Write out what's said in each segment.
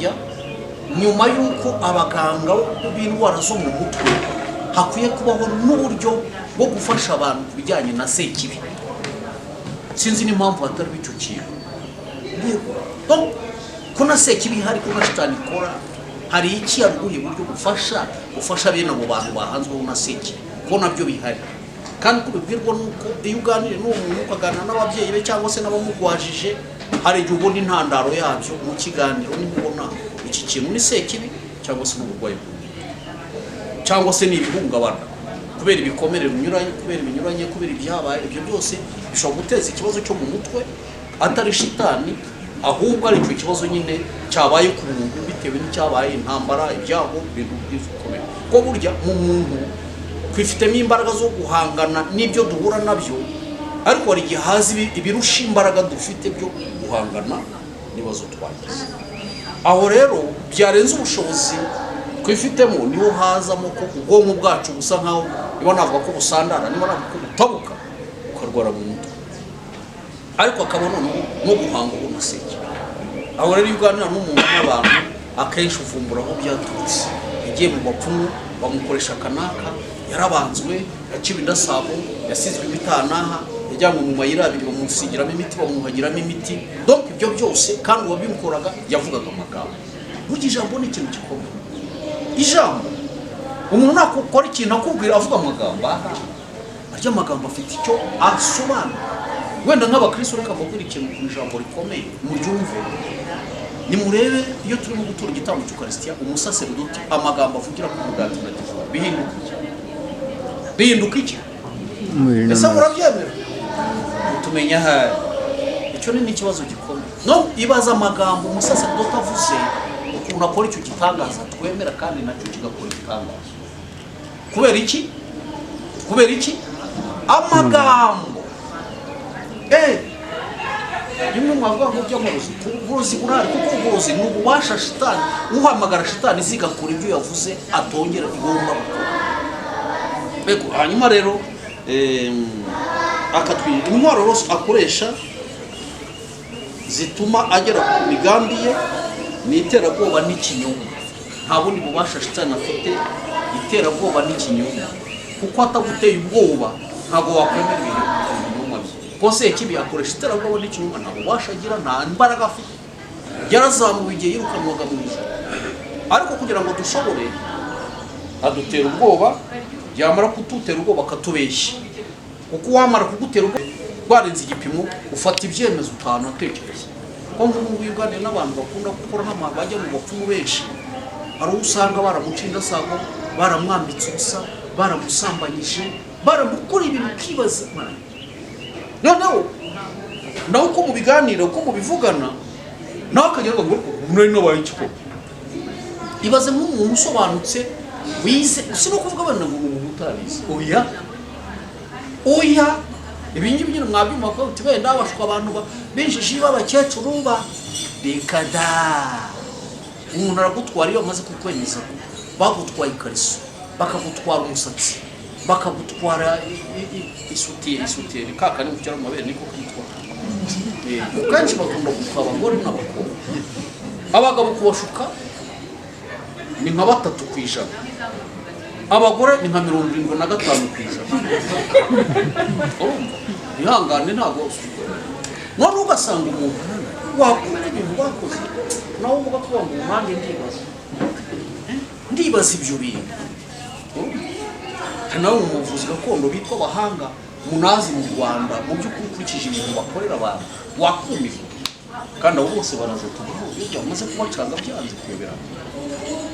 Burya nyuma y'uko abaganga b'indwara zo mu mutwe, hakwiye kubaho n'uburyo bwo gufasha abantu ku bijyanye na sekibi. Sinzi n'impamvu hatari icyo kintu. Yego. Donc, ko na sekibi ihari, ko na shitani ikora, hari iki, hari ubuhe buryo bufasha bene abo bantu bahanzweho na sekibi, ko nabyo bihari? Kandi ko ubibwirwa nuko iyo uganiriye n'uwo muntu, ukaganira n'ababyeyi be cyangwa se n'abamugwajije, hari igihe ubona intandaro yabyo mu kiganiro. Niba ubona iki kintu ni sekibi cyangwa se n'uburwayi bw'umutwe cyangwa se ni ibihungabana kubera ibikomere binyuranye, kubera ibinyuranye, kubera ibyabaye, ibyo byose bishobora guteza ikibazo cyo mu mutwe, atari shitani, ahubwo ari icyo kibazo nyine cyabaye ku muntu bitewe n'icyabaye, intambara, ibyago, ibintu bikomeye. Ko burya mu muntu twifitemo imbaraga zo guhangana n'ibyo duhura nabyo, ariko hari igihe haza ibirusha imbaraga dufite byo guhangana n'ibibazo twagize. Aho rero byarenze ubushobozi twifitemo, niho hazamo ko ubwonko bwacu busa nkaho, niba navuga ko busandara, niba navuga ko butabuka, ukarwara mu mutwe. Ariko akaba noneho no guhanga ubona seke. Aho rero iyo uganira n'umuntu n'abantu, akenshi uvumbura aho byaturutse. Yagiye mu bapfumu, bamukoresha akanaka, yarabanzwe, yaciwe indasago, yasizwe imitanaha, yajyanywe mu mayira abiri, bamusigiramo imiti, bamwuhagiramo imiti. Donc ibyo byose, kandi uwabikoraga yavugaga amagambo. Burya ijambo ni ikintu gikomeye. Ijambo, umuntu nakukora ikintu akubwira avuga amagambo, aha arya amagambo afite icyo asobanura. Wenda nk'abakristo, reka mbabwire ikintu ku ijambo rikomeye, muryumve. Nimurebe iyo turimo gutura igitambo cy'ukarisitiya, umusaserodoti amagambo avugira ku mugati na divayi bihinduka iki? Bihinduka iki? Umubiri Ese n'amaraso. Murabyemera? Utumenya ahari icyo ni n'ikibazo gikomeye. No ibaza amagambo umusaserodoti avuze, ukuntu akora icyo gitangaza twemera, kandi nacyo kigakora igitangaza. Kubera iki? Kubera iki? Amagambo. Rimwe mwavuga ngo by'amarozi, uburozi burahari, kuko uburozi ni ububasha shitani, uhamagara shitani zigakora ibyo yavuze atongera igomba gukora. Ego, hanyuma rero akatwira intwaro rwose akoresha zituma agera ku migambi ye ni iterabwoba n'ikinyoma. Nta bundi bubasha shitani afite, iterabwoba n'ikinyoma, kuko ataguteye ubwoba ntabwo wakwemera ibintu, ibinyoma bye. Ko sekibi akoresha iterabwoba n'ikinyoma, nta bubasha agira, nta mbaraga afite. Yarazamuwe igihe yirukanwaga mu ijuru, ariko kugira ngo dushobore adutera ubwoba, yamara kudutera ubwoba akatubeshya, kuko wamara kugutera ubwoba rwarenze igipimo, ufata ibyemezo utanatekereza. Ko nk'ubu ngubu uganira n'abantu bakunda gukora nk'ama bajya mu bapfumu benshi, hari uwo usanga baramuciye indasago, baramwambitse ubusa, baramusambanyije, baramukora ibintu, ukibaza. Noneho nawe uko mubiganira, uko mubivugana, nawe akagera ngo nari nabaye iki koko? Ibaze nk'umuntu usobanutse wize, si no kuvuga wenda ngo ni umuntu utarize. Oya, oya, ibi ngibi nyine mwabyumva ko uti wenda bashuka abantu b'injiji, b'abakecuru ba reka da. Umuntu aragutwara iyo amaze kukwemeza ko bagutwaye ikariso, bakagutwara umusatsi, bakagutwara isutiye, isutiye ni ka kandi gushyira mu mabere, niko kitwa. Kenshi bakunda gushuka abagore n'abakobwa. Abagabo kubashuka ni nka 3%, abagore ni nka 75%. Urumva, ihangane, ntabwo none ugasanga umuntu wakunda ibintu bakoze, nawe uvuga ko ngo nanjye ndibaza. Ndibaza ibyo bintu. Urumva? Hari nawe mu buvuzi gakondo bitwa abahanga munazi mu Rwanda, mu by'ukuri ukurikije ibintu bakorera abantu wakumirwa. Kandi abo bose baraza tugahuza, iyo byamaze kubacanga byanze kuyoberana,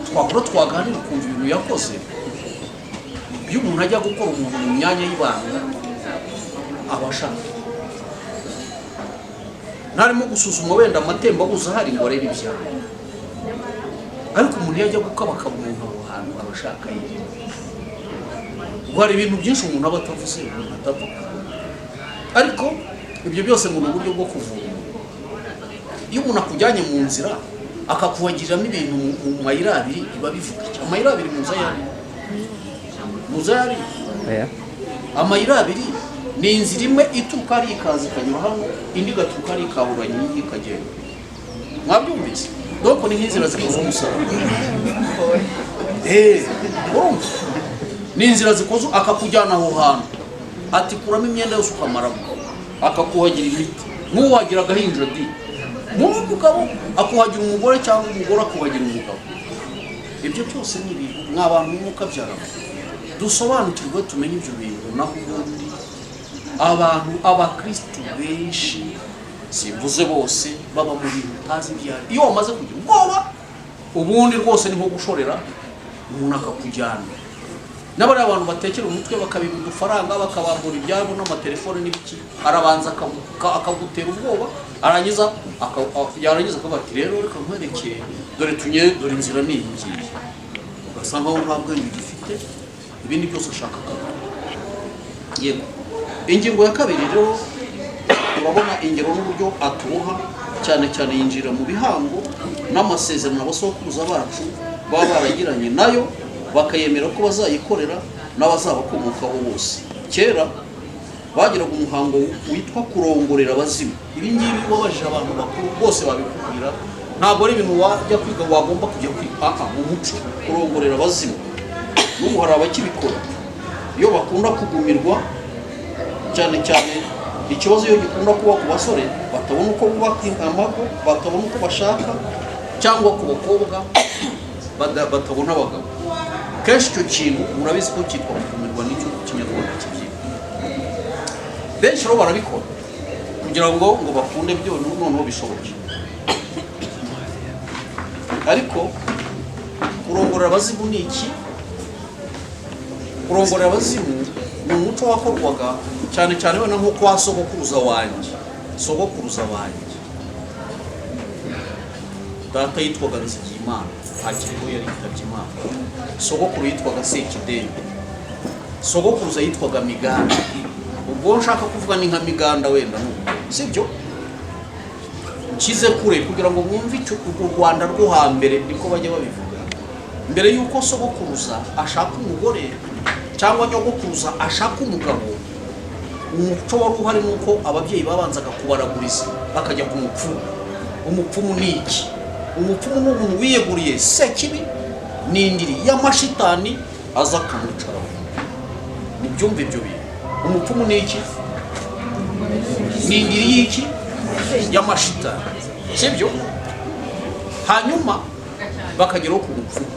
twakora twaganira ukumva ibintu yakoze. Iyo umuntu ajya gukora umuntu mu myanya y'ibanga, aba ashaka ntarimo gusuzuma wenda amatembabuzi ahari ngo arebe ibyaha, ariko umuntu iyo ajya gukabakaba umuntu aho hantu, aba ashaka ye. Ubwo hari ibintu byinshi umuntu aba atavuze, umuntu atavuga, ariko ibyo byose ngo ni uburyo bwo kuvura umuntu. Iyo umuntu akujyanye mu nzira akakuhagiriramo ibintu mu mayira abiri, biba bivuga iki? Amayira abiri muzi ayo ari? Muzi ayo ari? Oya. Amayira abiri ni inzira imwe ituruka hariya ikaza ikanyura hano, indi igaturuka hariya ikahuranya iyi ikagenda. Mwabyumvise? Donc ni nk'inzira zikoze umusaraba. Urumva ni inzira zikoze, akakujyana aho hantu ati kuramo imyenda yose ukamaramo, akakuhagira imiti nk'uwagira agahinja di nk'umugabo akuhagira umugore cyangwa umugore akuhagira umugabo. Ibyo byose ni ibintu mwa bantu mukabyara dusobanukirwe, tumenye ibyo bintu. Naho ubundi abantu, abakristu benshi, simvuze bose, baba mu bintu utazi ibyo ari. Iyo wamaze kugira ubwoba, ubundi rwose ni nko gushorera umuntu akakujyana. N'abariya abantu batekera umutwe, bakabiba udufaranga, bakabambura ibyabo n'amatelefone n'ibiki, arabanza akagutera ubwoba, arangiza yarangiza akavuga ati: "Rero reka nkwereke, dore tunye, dore inzira ni iyi ngiyi." Ugasa nkaho nta bwenge ugifite, ibindi byose ashaka akaguha. Yego, ingingo ya kabiri rero, turabona ingero n'uburyo atuboha. Cyane cyane yinjira mu bihango n'amasezerano abasokuruza bacu baba baragiranye nayo, bakayemera ko bazayikorera n'abazabakomokaho bose. Kera bagiraga umuhango witwa kurongorera abazimu. Ibi ngibi wabajije abantu bakuru bose babikubwira, ntabwo ari ibintu wajya kwiga, wagomba kujya kwiga. Aha mu muco, kurongorera abazimu, n'ubu hari abakibikora iyo bakunda kugumirwa. Cyane cyane ikibazo iyo gikunda kuba ku basore batabona uko bubaka amago, batabona uko bashaka, cyangwa ku bakobwa batabona abagabo. Kenshi icyo kintu murabizi ko cyitwa kugumirwa, n'icyo Kinyarwanda kibyita. Benshi rero barabikora kugira ngo bakunde byo noneho bishoboke. Ariko kurongorera abazimu ni iki? Kurongorera abazimu ni umuco wakorwaga cyane cyane wenda nko kwa sogokuruza wanjye. Sogokuruza wanjye, data yitwaga Nzigiyimana, ntakiriho, yari yitabye Imana. Sogokuru yitwaga Sekidende, sogokuruza yitwaga Miganda. Ubwo nshaka kuvuga ni nka Miganda wenda n'ubu, sibyo? Nshyize kure kugira ngo mwumve icyo urwo Rwanda rwo hambere, niko bajya babivuga. Mbere y'uko sogokuruza ashaka umugore cyangwa nyogokuruza ashaka umugabo, umuco wari uhari ni uko ababyeyi babanzaga kubaraguriza, bakajya ku mupfumu. Umupfumu ni iki? Umupfumu ni umuntu wiyeguriye Sekibi n'indiri y'amashitani aza akamwicaraho. Mubyumve ibyo bintu. Umupfumu ni iki? Ni indiri y'iki? Y'amashitani, sibyo? Hanyuma bakageraho ku mupfumu,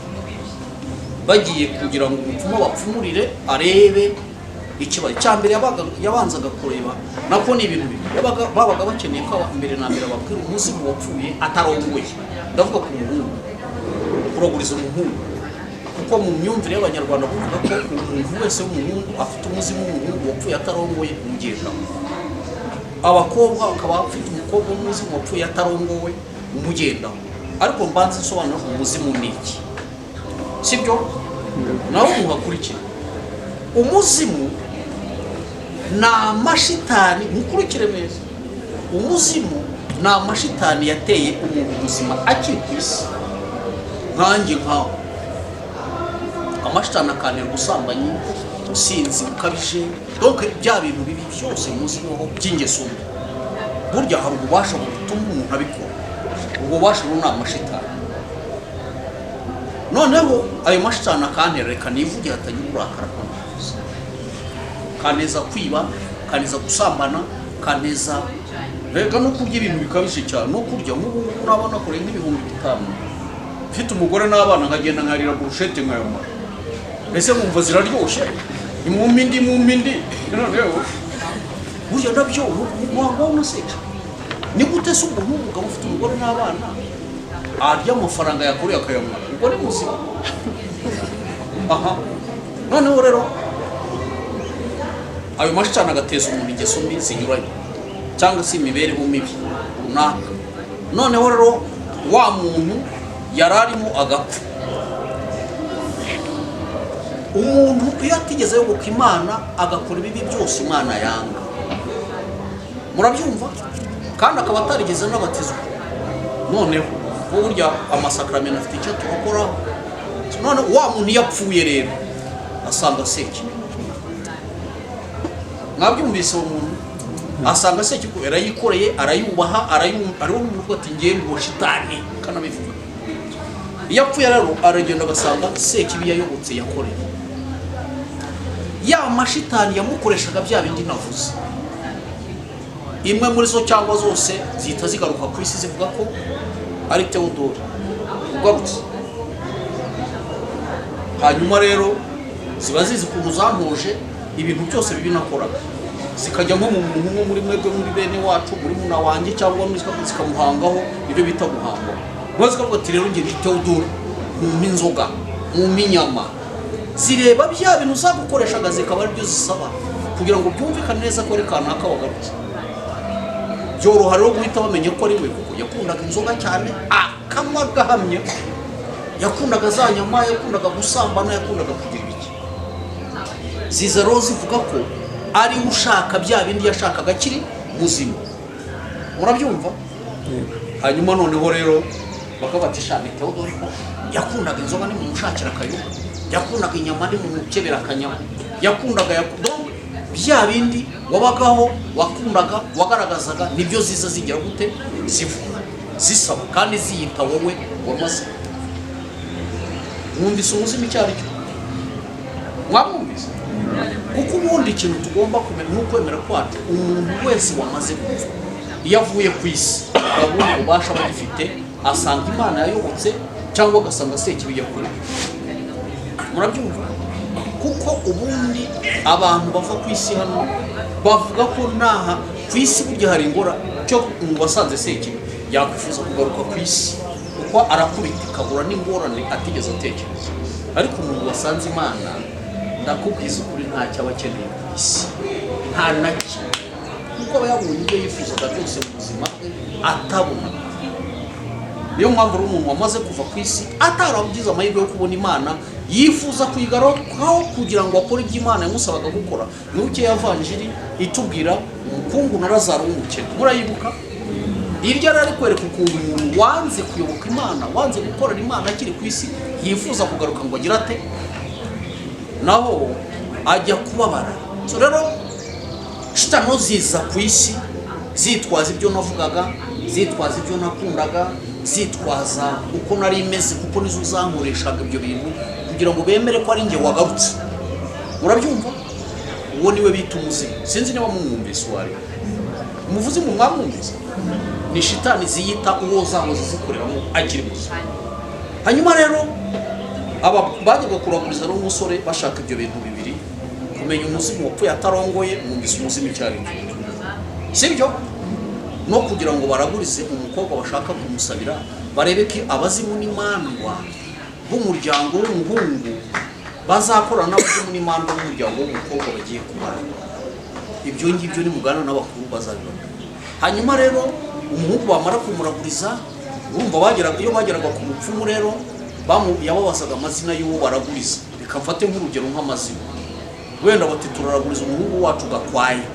bagiye kugira ngo umupfumu abapfumurire, arebe ikibazo cya mbere. Yabanzaga kureba, nako ni ibintu bibiri babaga bakeneye ko mbere na mbere babwira umuzimu wapfuye atarongoye. Ndavuga ku muhungu, kuraguriza umuhungu, kuko mu myumvire y'Abanyarwanda buvuga ko umuntu wese w'umuhungu afite umuzimu w'umuhungu wapfuye atarongoye umugendaho. Abakobwa bakaba bafite umukobwa w'umuzimu wapfuye atarongowe umugendaho. Ariko mbanza nsobanura umuzimu ni iki, sibyo? Nawe muhakurikire. Umuzimu ni amashitani, mukurikire neza. Umuzimu ni amashitani yateye umuntu muzima akiri ku isi, nkanjye nkawe. Amashitani akantera ubusambanyi, ubusinzi bukabije, donc bya bintu bibi byose muzi bibaho by'ingeso mbi. Burya hari ububasha butuma umuntu abikora. Ubwo bubasha rero ni amashitani. Noneho ayo mashitani akantera, reka nivuge hatagira urakara ko navuze, kaneza kwiba, kaneza gusambana, kaneza rega no kurya ibintu bikabije cyane, no kurya nk'ubu ngubu naba nakoreye nk'5,000, mfite umugore n'abana, nkagenda nkarira burushete nkayamara. Ese mwumva ziraryoshye? Ni mu indi, mu indi. Noneho burya nabyo umuhango w'umuseke ni gute se umuntu w'umugabo ufite umugore n'abana arya amafaranga yakoreye akayamara? Ubwo ni muzima? Aha noneho rero ayo mashitani agateza umuntu ingeso mbi zinyuranye cyangwa se imibereho mibi runaka. Noneho rero wa muntu yari arimo agapfa. Umuntu iyo atigeze ayoboka Imana, agakora ibibi byose Imana yanga, murabyumva, kandi akaba atarigeze anabatizwa. Noneho kuko burya amasakaramentu afite icyo turokoraho. None wa muntu iyo apfuye rero asanga Sekibi. Mwabyumvise? Uwo muntu asanga Sekibi, arayikoreye, arayubaha, arayumva. Ariwo n'umuntu uvuga ati: "Ngewe ngo shitani," kanabivuga. Iyo apfuye rero aragenda agasanga sekibi yayobotse yakoreye ya mashitani yamukoreshaga bya bindi navuze, imwe muri zo cyangwa zose zihita zigaruka ku isi zivuga ko ari Theodore ugarutse. Hanyuma rero ziba zizi ukuntu zantoje ibintu byose bibi nakoraga, zikajya nko mu muntu umwe muri mwebwe, muri bene wacu, muri muna wanjye, cyangwa zikamuhangaho ibyo bita guhangwa. Maze zikavuga ati: "Rero njye ni Theodore, mumpe inzoga, mumpe inyama." Zireba bya bintu zagukoreshaga zikaba aribyo zisaba kugira ngo byumvikane neza ko ari kanaka wagarutse. Byoroha rero guhita bamenya ko ari we, kuko yakundaga inzoga cyane akanywa agahamya, yakundaga za nyama, yakundaga gusambana, yakundaga kugira ibiki. Ziza rero zivuga ko ari we ushaka bya bindi yashakaga akiri muzima. Murabyumva? Hanyuma noneho rero bakavuga ati: "Sha, ni Theodore ko yakundaga inzoga, nimumushakira akayoga, yakundaga inyama, nimumukebera akanyama, yakundaga donc bya bindi wabagaho, wakundaga, wagaragazaga, nibyo ziza zigira gute, zivuga, zisaba kandi ziyita wowe wamaze." Mwumvise umuzimu icyo ari cyo? Mwamwumvise? Kuko ubundi ikintu tugomba kumenya ni ukwemera kwacu: umuntu wese wamaze gupfa, iyo avuye ku isi, nta bundi bubasha aba agifite, asanga Imana yayobotse cyangwa agasanga sekibi yakorewe. Murabyumva? Kuko ubundi abantu bava ku isi hano bavuga ko ntaha ku isi burya hari ingora cyo mu wasanze sekibi yakwifuza kugaruka ku isi, kuko arakubita ikabura n'ingorane atigeze atekereza. Ariko umuntu wasanze Imana, ndakubwiza ukuri, ntacyo aba akeneye ku isi, nta na kimwe, kuko aba yabonye ibyo yifuzaga byose mu buzima bwe atabona. Niyo mpamvu rero umuntu wamaze kuva ku isi ataragize amahirwe yo kubona Imana, yifuza kuyigarukaho kugira ngo akore ibyo Imana yamusabaga gukora. Mwibuke ya vanjiri itubwira umukungu na Lazaro w'umukene, murayibuka? Iryo rero ari kwereka ukuntu umuntu wanze kuyoboka Imana, wanze gukorera Imana akiri ku isi, yifuza kugaruka ngo agire ate, naho ajya kubabara. So rero shitani ziza ku isi zitwaza ibyo navugaga, zitwaza ibyo nakundaga, zitwaza uko nari meze, kuko nizo zankoreshaga ibyo bintu kugira ngo bemere ko ari njye wagarutse. Murabyumva? Uwo niwe bita umuzimu. Sinzi niba mumwumvise uwo ari we. Umuvuzimu mwamwumvise? Ni shitani ziyita uwo zahoze zikoreramo akiri muzima. Hanyuma rero aba bajyaga kuraguriza rero umusore bashaka ibyo bintu bibiri: kumenya umuzimu wapfuye atarongoye, mwumvise umuzimu icyo ari cyo, sibyo? No kugira ngo baragurize umukobwa bashaka kumusabira, barebe ko abazimu n'imandwa b'umuryango w'umuhungu bazakorana n'abazimu n'imandwa b'umuryango w'umukobwa bagiye kubana. Ibyo ngibyo nimugana n'abakuru bazabibona. Hanyuma rero umuhungu bamara kumuraguriza, urumva bageraga, iyo bageraga ku mupfumu rero yababazaga amazina y'uwo baraguriza. Reka mfate nk'urugero nk'amazina wenda, bati: "Turaraguriza umuhungu wacu Gakwaya."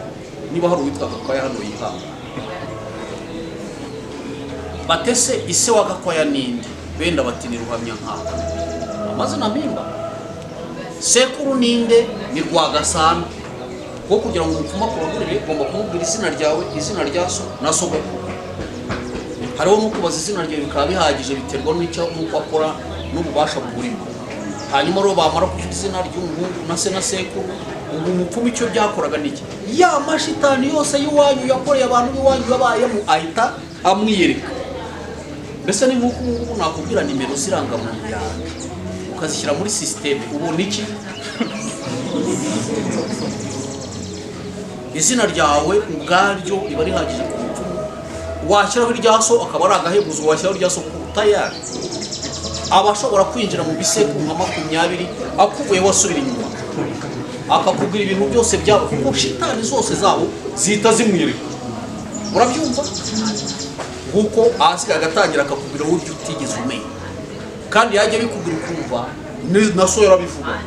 Niba hari uwitwa Gakwaya hano yihanga. Batese: "Ise wa Gakwaya ninde?" Wenda bati: "Ni Ruhamya." Nkaka amazina mpimba. "Sekuru ninde?" "Ni Rwagasana." Kuko kugira ngo umupfumu akuragurire, ugomba kumubwira izina ryawe, izina rya so na sogokuru. Hariho no kubaza izina ryawe bikaba bihagije, biterwa n'icyo n'uko akora n'ububasha bumurimo. Hanyuma rero bamara kuvuga izina ry'umuhungu na se na sekuru, ubu umupfumu icyo byakoraga ni iki? Ya mashitani yose y'iwanyu yakoreye abantu b'iwanyu yabayemo ahita amwiyereka. Mbese ni nk'uko ubu ngubu nakubwira nimero z'irangamuntu yawe ukazishyira muri sisiteme, ubona iki? Izina ryawe ubwaryo riba rihagije ku mupfumu, washyiraho irya so akaba ari agahebuzo, washyiraho irya so tayari aba ashobora kwinjira mu bisekuru nka 20 akuvuye wasubira inyuma, akakubwira ibintu byose byabo, kuko shitani zose zabo zihita zimwirika. Murabyumva? Kuko ahasigaye agatangira akakubwira uburyo utigeze umenya, kandi yajya abikubwira ukumva na so yarabivuga,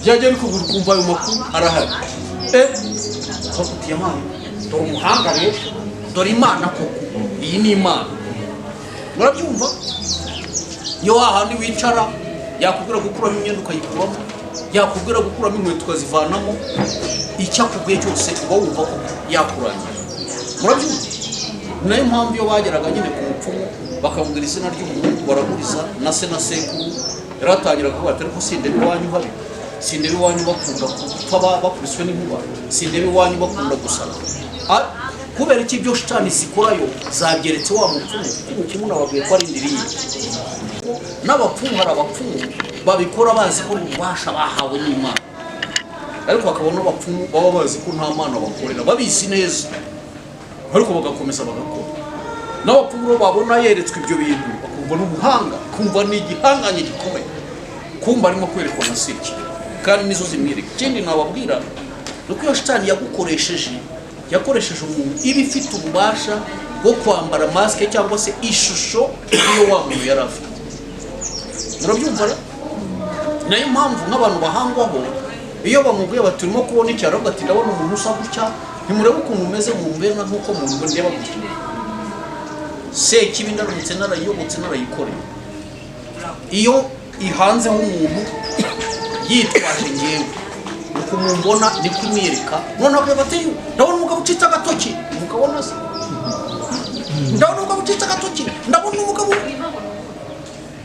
byajya bikubwira ukumva ayo makuru arahari. Ukavuga Imana, dore umuhanga rero, dore Imana koko, iyi ni Imana. Murabyumva? Iyo hahandi wicara yakubwira gukuramo imyenda ukayikuramo, yakubwira gukuramo inkweto ukazivanamo, icyo akubwiye cyose uba wumva ko yakurangira. Murabyumva? Ni nayo mpamvu iyo bageraga nyine ku mupfumu Bakamubwira izina ry'umuhungu, baraguriza na se na sekuru. Yaratangira kuvuga ati: "Ariko sindeba iwanyu habi, sindeba iwanyu bakunda gupfa bakubiswe n'inkuba, sindeba iwanyu bakunda gusara." Kubera iki? Ibyo shitani zikorayo zabyeretse wa mupfumu, kuko umupfumu nababwiye ko ari indiri ye. N'abapfumu, hari abapfumu babikora bazi ko ari ububasha bahawe n'Imana, ariko hakaba n'abapfumu baba bazi ko nta Mana bakorera, babizi neza, ariko bagakomeza bagakora. N'abapfumu rero babona yeretswe ibyo bintu bakumva n'ubuhanga, kumva ni igihanganye gikomeye, kumva arimo kwerekwa na sekibi, kandi nizo zimwereka. Ikindi nababwira ni uko iyo shitani yagukoresheje, yakoresheje umuntu, iba ifite ububasha bwo kwambara masque cyangwa se ishusho y'iyo wa muntu yari afite. Murabyumva rero? Nayo mpamvu nk'abantu bahangwaho, iyo bamubwiye bati: "Urimo kubona iki?" Aravuga ati: "Ndabona umuntu usa gutya." Ntimurebe ukuntu umeze, mumbena nk'uko muntu ndeba gutya. Sekibi ndaramutse narayiyobotse, narayikoreye, iyo ihanzeho umuntu yitwaje ngewe, uko mumbona niko imwereka. Noneho akaba ati: "Ndabona umugabo ucitse agatoki." Mukabona se? "Ndabona umugabo ucitse agatoki, ndabona umugabo."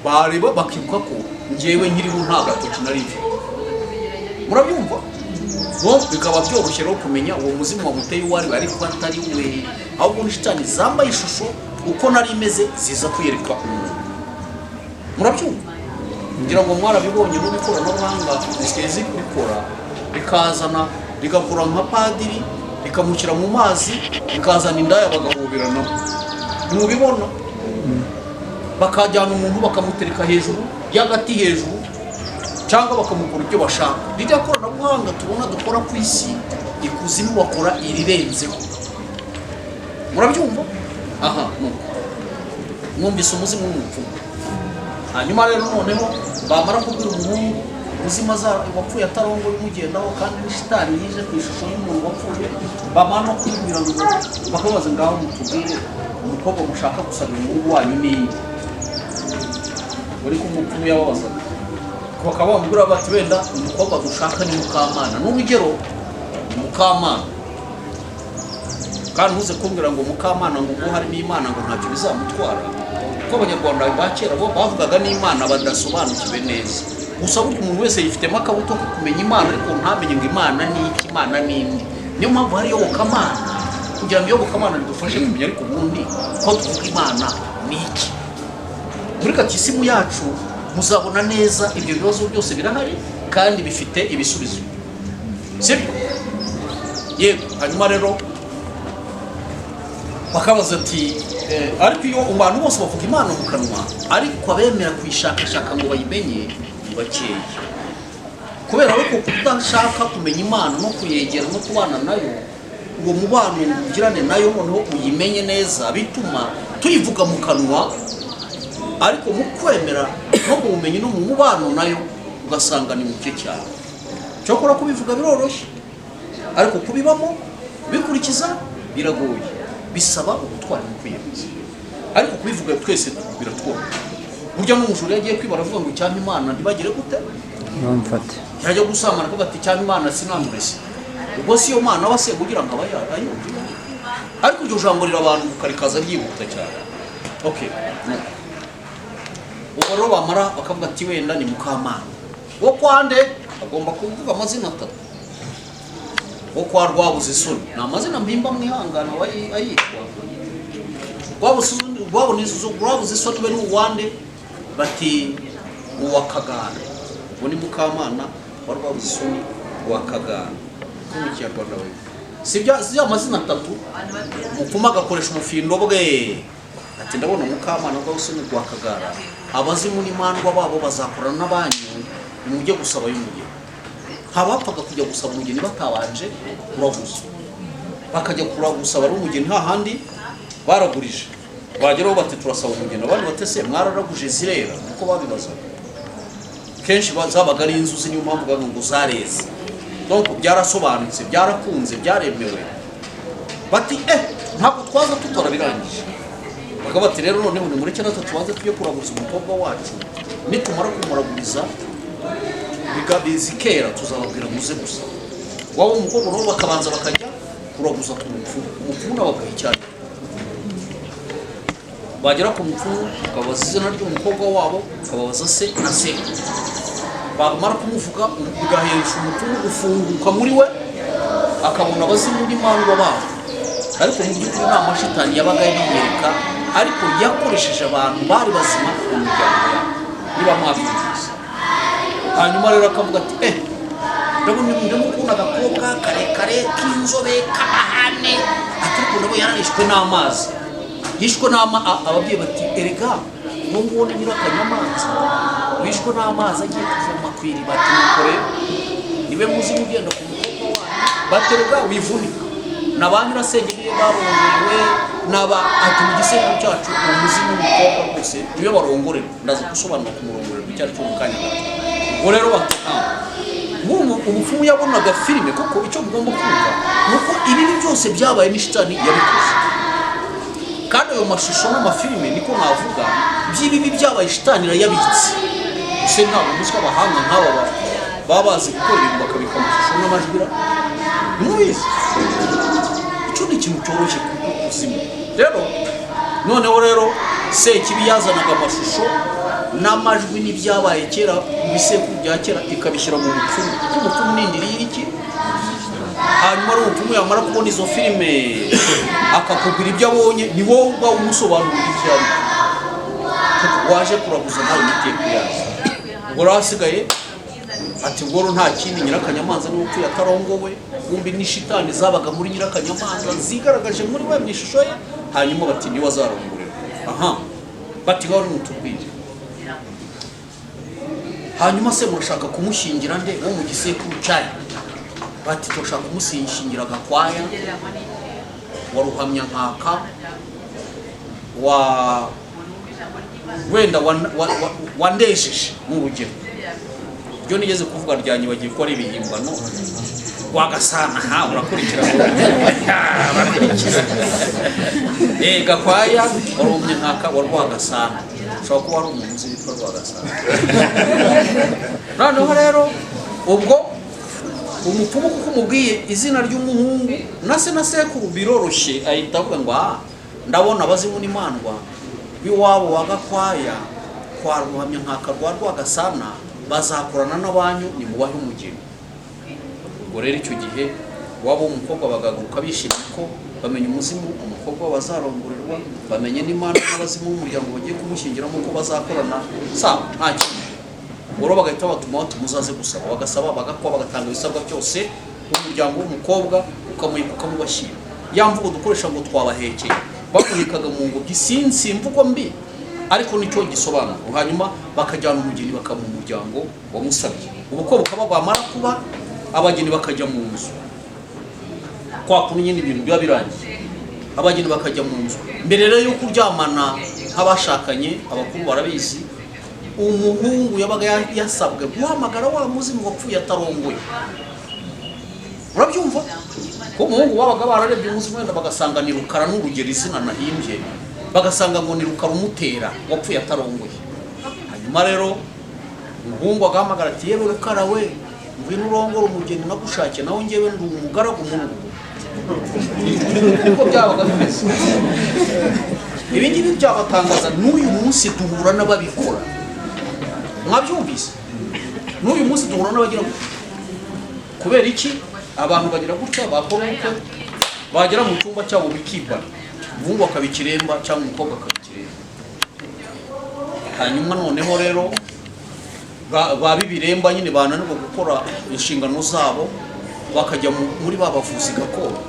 Bareba bakibuka ko ngewe nkiriho nta gatoki nari mfite. Murabyumva? Bo bikaba byoroshye rero kumenya uwo muzimu wamuteye uwo ari we, ariko atari we, ahubwo ni shitani zambaye ishusho uko nari imeze, ziza kwiyereka umuntu. Murabyumva? Ngira ngo mwarabibonye, n'ubu ikoranabuhanga risigaye rikora, rikazana, rigakora nka padiri, rikamushyira mu mazi, rikazana indaya bagahoberanamo. Ntimubibona? Bakajyana umuntu bakamutereka hejuru y'agati hejuru, cyangwa bakamukora ibyo bashaka. Rirya koranabuhanga tubona dukora ku isi, ikuzimu bakora irirenzeho. Murabyumva? Aha nuko mwumvise umuzimu n'umupfumu. Hanyuma rero noneho bamara kubwira umuhungu umuzimu wapfuye atarongoye umugendaho, kandi ni shitani yije ku ishusho y'umuntu wapfuye, bamara no kubibwira ngo bakabaza: "Ngaho mutubwire umukobwa mushaka gusabira umuhungu wanyu ni inde?" Uri ko umupfumu yababazaga, bakaba bamubwira bati: "Wenda umukobwa dushaka ni Mukamana." N'urugero, ni Mukamana. Kandi ntuze kumbwira ngo Mukamana, ngo ubwo harimo Imana, ngo ntacyo bizamutwara, kuko Abanyarwanda ba kera bo bavugaga n'Imana badasobanukiwe neza. Gusa burya umuntu wese yifitemo akabuto ko kumenya Imana, ariko ntamenye ngo Imana ni iki, Imana ni indi. Niyo mpamvu hari iyobokamana, kugira ngo iyobokamana ridufashe kumenya. Ariko ubundi ko tuvuga Imana ni iki? Muri katisimu yacu muzabona neza ibyo bibazo byose birahari kandi bifite ibisubizo, sibyo? Yego. Hanyuma rero bakabaza ati ariko iyo abantu bose bavuga Imana mu kanwa, ariko abemera kuyishakashaka ngo bayimenye ni bakeya, kubera ko kudashaka kumenya Imana no kuyegera no kubana nayo, uwo mubano ugirane nayo noneho uyimenye neza, bituma tuyivuga mu kanwa, ariko mu kwemera no mu bumenyi no mu mubano nayo ugasanga ni muke cyane. Cyokora kubivuga biroroshye, ariko kubibamo, kubikurikiza biragoye, bisaba ubutwari no kwiyemeza. Ariko kubivuga twese biratworohera. Burya n'umujura iyo agiye kwiba aravuga ngo: "Icyampa Imana ntibagire gute?" Bamufate. Yajya gusambana akavuga ati: "Icyampa Imana sinamurese." Ubwo si yo Mana aba asenga ugira ngo aba ayumve? Ariko iryo jambo rirabanguka, rikaza ryihuta cyane. Okay, nuko ubwo rero bamara bakavuga ati: "Wenda ni Mukamana wo kwande." Agomba kuvuga amazina atatu: wo kwa Rwabuze Isoni. Ni amazina mpimba, mwihangana, aba ayitwa Rwabuze Isoni. We ni uwande? Bati: "Uwa Kagara." Uwo ni Mukamana wa Rwabuze Isoni wa Kagara, ko mu Kinyarwanda we si bya mazina atatu. Umupfumu agakoresha ubufindo bwe ati: "Ndabona Mukamana rwa Isoni rwa Kagara, abazimu n'imandwa babo bazakorana n'abanyu, nimujye gusaba y'umugeni." Ntabapfaga kujya gusaba umugeni batabanje kuraguza. Bakajya gusaba ari umugeni hahandi baragurije, bageraho bati: "Turasaba umugeni." Abandi bati: "Se mwararaguje zirera?" Niko babibazaga kenshi. Zabaga ari inzuzi, niyo mpamvu bavuga ngo zareze. Donc byarasobanutse, byarakunze, byaremewe. Bati: "Ntabwo twaza tutarabirangije." Bakaba bati: "Rero noneho nimureke natwe tubanze tujye kuraguza umukobwa wacu, nitumara kumuraguriza zikera tuzababwira muze gusa." Waba umukobwa nabo bakabanza bakajya kuraguza ku mupfumu. Umupfumu nawe bakaha icyayi. Bagera ku mupfumu bakababaza izina ry'umukobwa wabo, bakababaza se na sekuru. Bamara kumuvuga, bigahesha umupfumu gufunguka muri we, akabona abazimu n'imandwa babo. Ariko mu by'ukuri nta mashitani yabaga yiyereka, ariko yakoresheje abantu bari bazima mu miryango yabo, niba mwabyumvise. Hanyuma rero akavuga ati: "Ndabona ndimo kubona agakobwa karekare k'inzobe k'amahane, ati ariko ndabona yararishwe n'amazi, yishwe n'ama." Ababyeyi bati: "Erega uwo nguwo ni Nyirakanyamanza wishwe n'amazi agiye kuvoma ku iriba." Ati: "Nuko rero niwe muzimu ugenda ku mukobwa wanyu." Baterega wivunika na ba nyirasenge niyo barongorewe n'aba. Ati: "Mu gisekuru cyacu uwo muzimu w'umukobwa rwose niwe barongorera." Ndaza gusobanura kumurongorera icyo ari cyo mu kanya gato. Ubwo rero bati umupfumu yabonaga filime, kuko icyo mugomba kumva ni uko ibibi byose byabaye ni shitani yabikoze, kandi ayo mashusho n'amafilime, niko navuga, by'ibibi byabaye, shitani irayabitse. Ese ntabwo muzi ko abahanga nk'aba baba bazi gukora ibintu, bakabika amashusho n'amajwi ra? Ntimubizi? Icyo ni ikintu cyoroshye ku buzima. Rero noneho rero Sekibi yazanaga amashusho n'amajwi n'ibyabaye kera mu bisekuru bya kera, ikabishyira mu mupfumu, kuko umupfumu ni indiri y'iki. Hanyuma ari umupfumu yamara kubona izo filime akakubwira ibyo abonye, ni wowe uba umusobanurira ibyo ari byo, kuko waje kuraguza nawe imiti kuyazi. Ubwo rero hasigaye ati: "Ubwo rero nta kindi, Nyirakanyamanza niwe upfuye atarongowe." Kumbi ni shitani zabaga muri Nyirakanyamanza zigaragaje muri we mu ishusho ye. Hanyuma bati: "Niwe azarongorera." Aha bati: "Ngaho nimutubwire, hanyuma se murashaka kumushyingira nde wo mu gisekuru cyayo?" Bati: "Turashaka kumushyingira Gakwaya wa Ruhamyankaka wa wenda wa Ndejeje." Ni urugero, ibyo nigeze kuvuga ryanyibagiye ko ari ibihimbano. Rwagasana, ha, urakurikira, urakurikira. Gakwaya wa Ruhamyankaka wa Rwagasana, ushobora kuba ari umuntu uzi witwa Rwagasana. Noneho rero ubwo umupfumu, kuko umubwiye izina ry'umuhungu na se na sekuru, biroroshye, ahita avuga ngo: "Ah, ndabona abazimu n'imandwa b'iwabo wa Gakwaya kwa Ruhamyankaka rwa Rwagasana bazakorana n'abanyu, nimubahe umugeni." Ubwo rero icyo gihe iwabo w'umukobwa bagahaguruka bishimye ko bamenya umuzimu umukobwa bazarongorerwa, bamenye n'imana n'abazimu b'umuryango bagiye kumushyingiramo ko bazakorana. Sawa, nta kintu. Ubwo rero bagahita batuma, bati: "Muzaze gusaba." Bagasaba, bagakwa, bagatanga ibisabwa byose, umuryango w'umukobwa ukamuheka, ukamubashyira. Ya mvugo dukoresha ngo twabahekeye, bamuhekaga mu ngobyi, sinsi imvugo mbi ariko nicyo gisobanura. Hanyuma bakajyana umugeni, bakamuha umuryango wamusabye. Ubukwe bukaba, bwamara kuba abageni bakajya mu nzu, kwa kuntu nyine ibintu biba birangiye, abageni bakajya mu nzu. Mbere rero yo kuryamana nk'abashakanye, abakuru barabizi, umuhungu yabaga yasabwe guhamagara wa muzimu wapfuye atarongoye. Urabyumva ko umuhungu babaga bararebye umuzimu, wenda bagasanga ni Rukara, n'urugero, izina nahimbye, bagasanga ngo ni Rukara umutera wapfuye atarongoye. Hanyuma rero umuhungu agahamagara ati: "Yewe Rukara we, ngwino urongore umugeni nagushakiye, nawe ngewe ndi umugaragu muri uru rugo." Niko byabaga bimeze. Ibi ngibi byabatangaza, n'uyu munsi duhura n'ababikora. Mwabyumvise? N'uyu munsi duhura n'abagira gutya. Kubera iki? Abantu bagira gutya, bakora ubukwe, bagera mu cyumba cyabo bikibana, umuhungu akaba ikiremba cyangwa umukobwa akaba ikiremba. Hanyuma noneho rero ba b'ibiremba nyine bananirwa gukora inshingano zabo, bakajya muri ba bavuzi gakondo.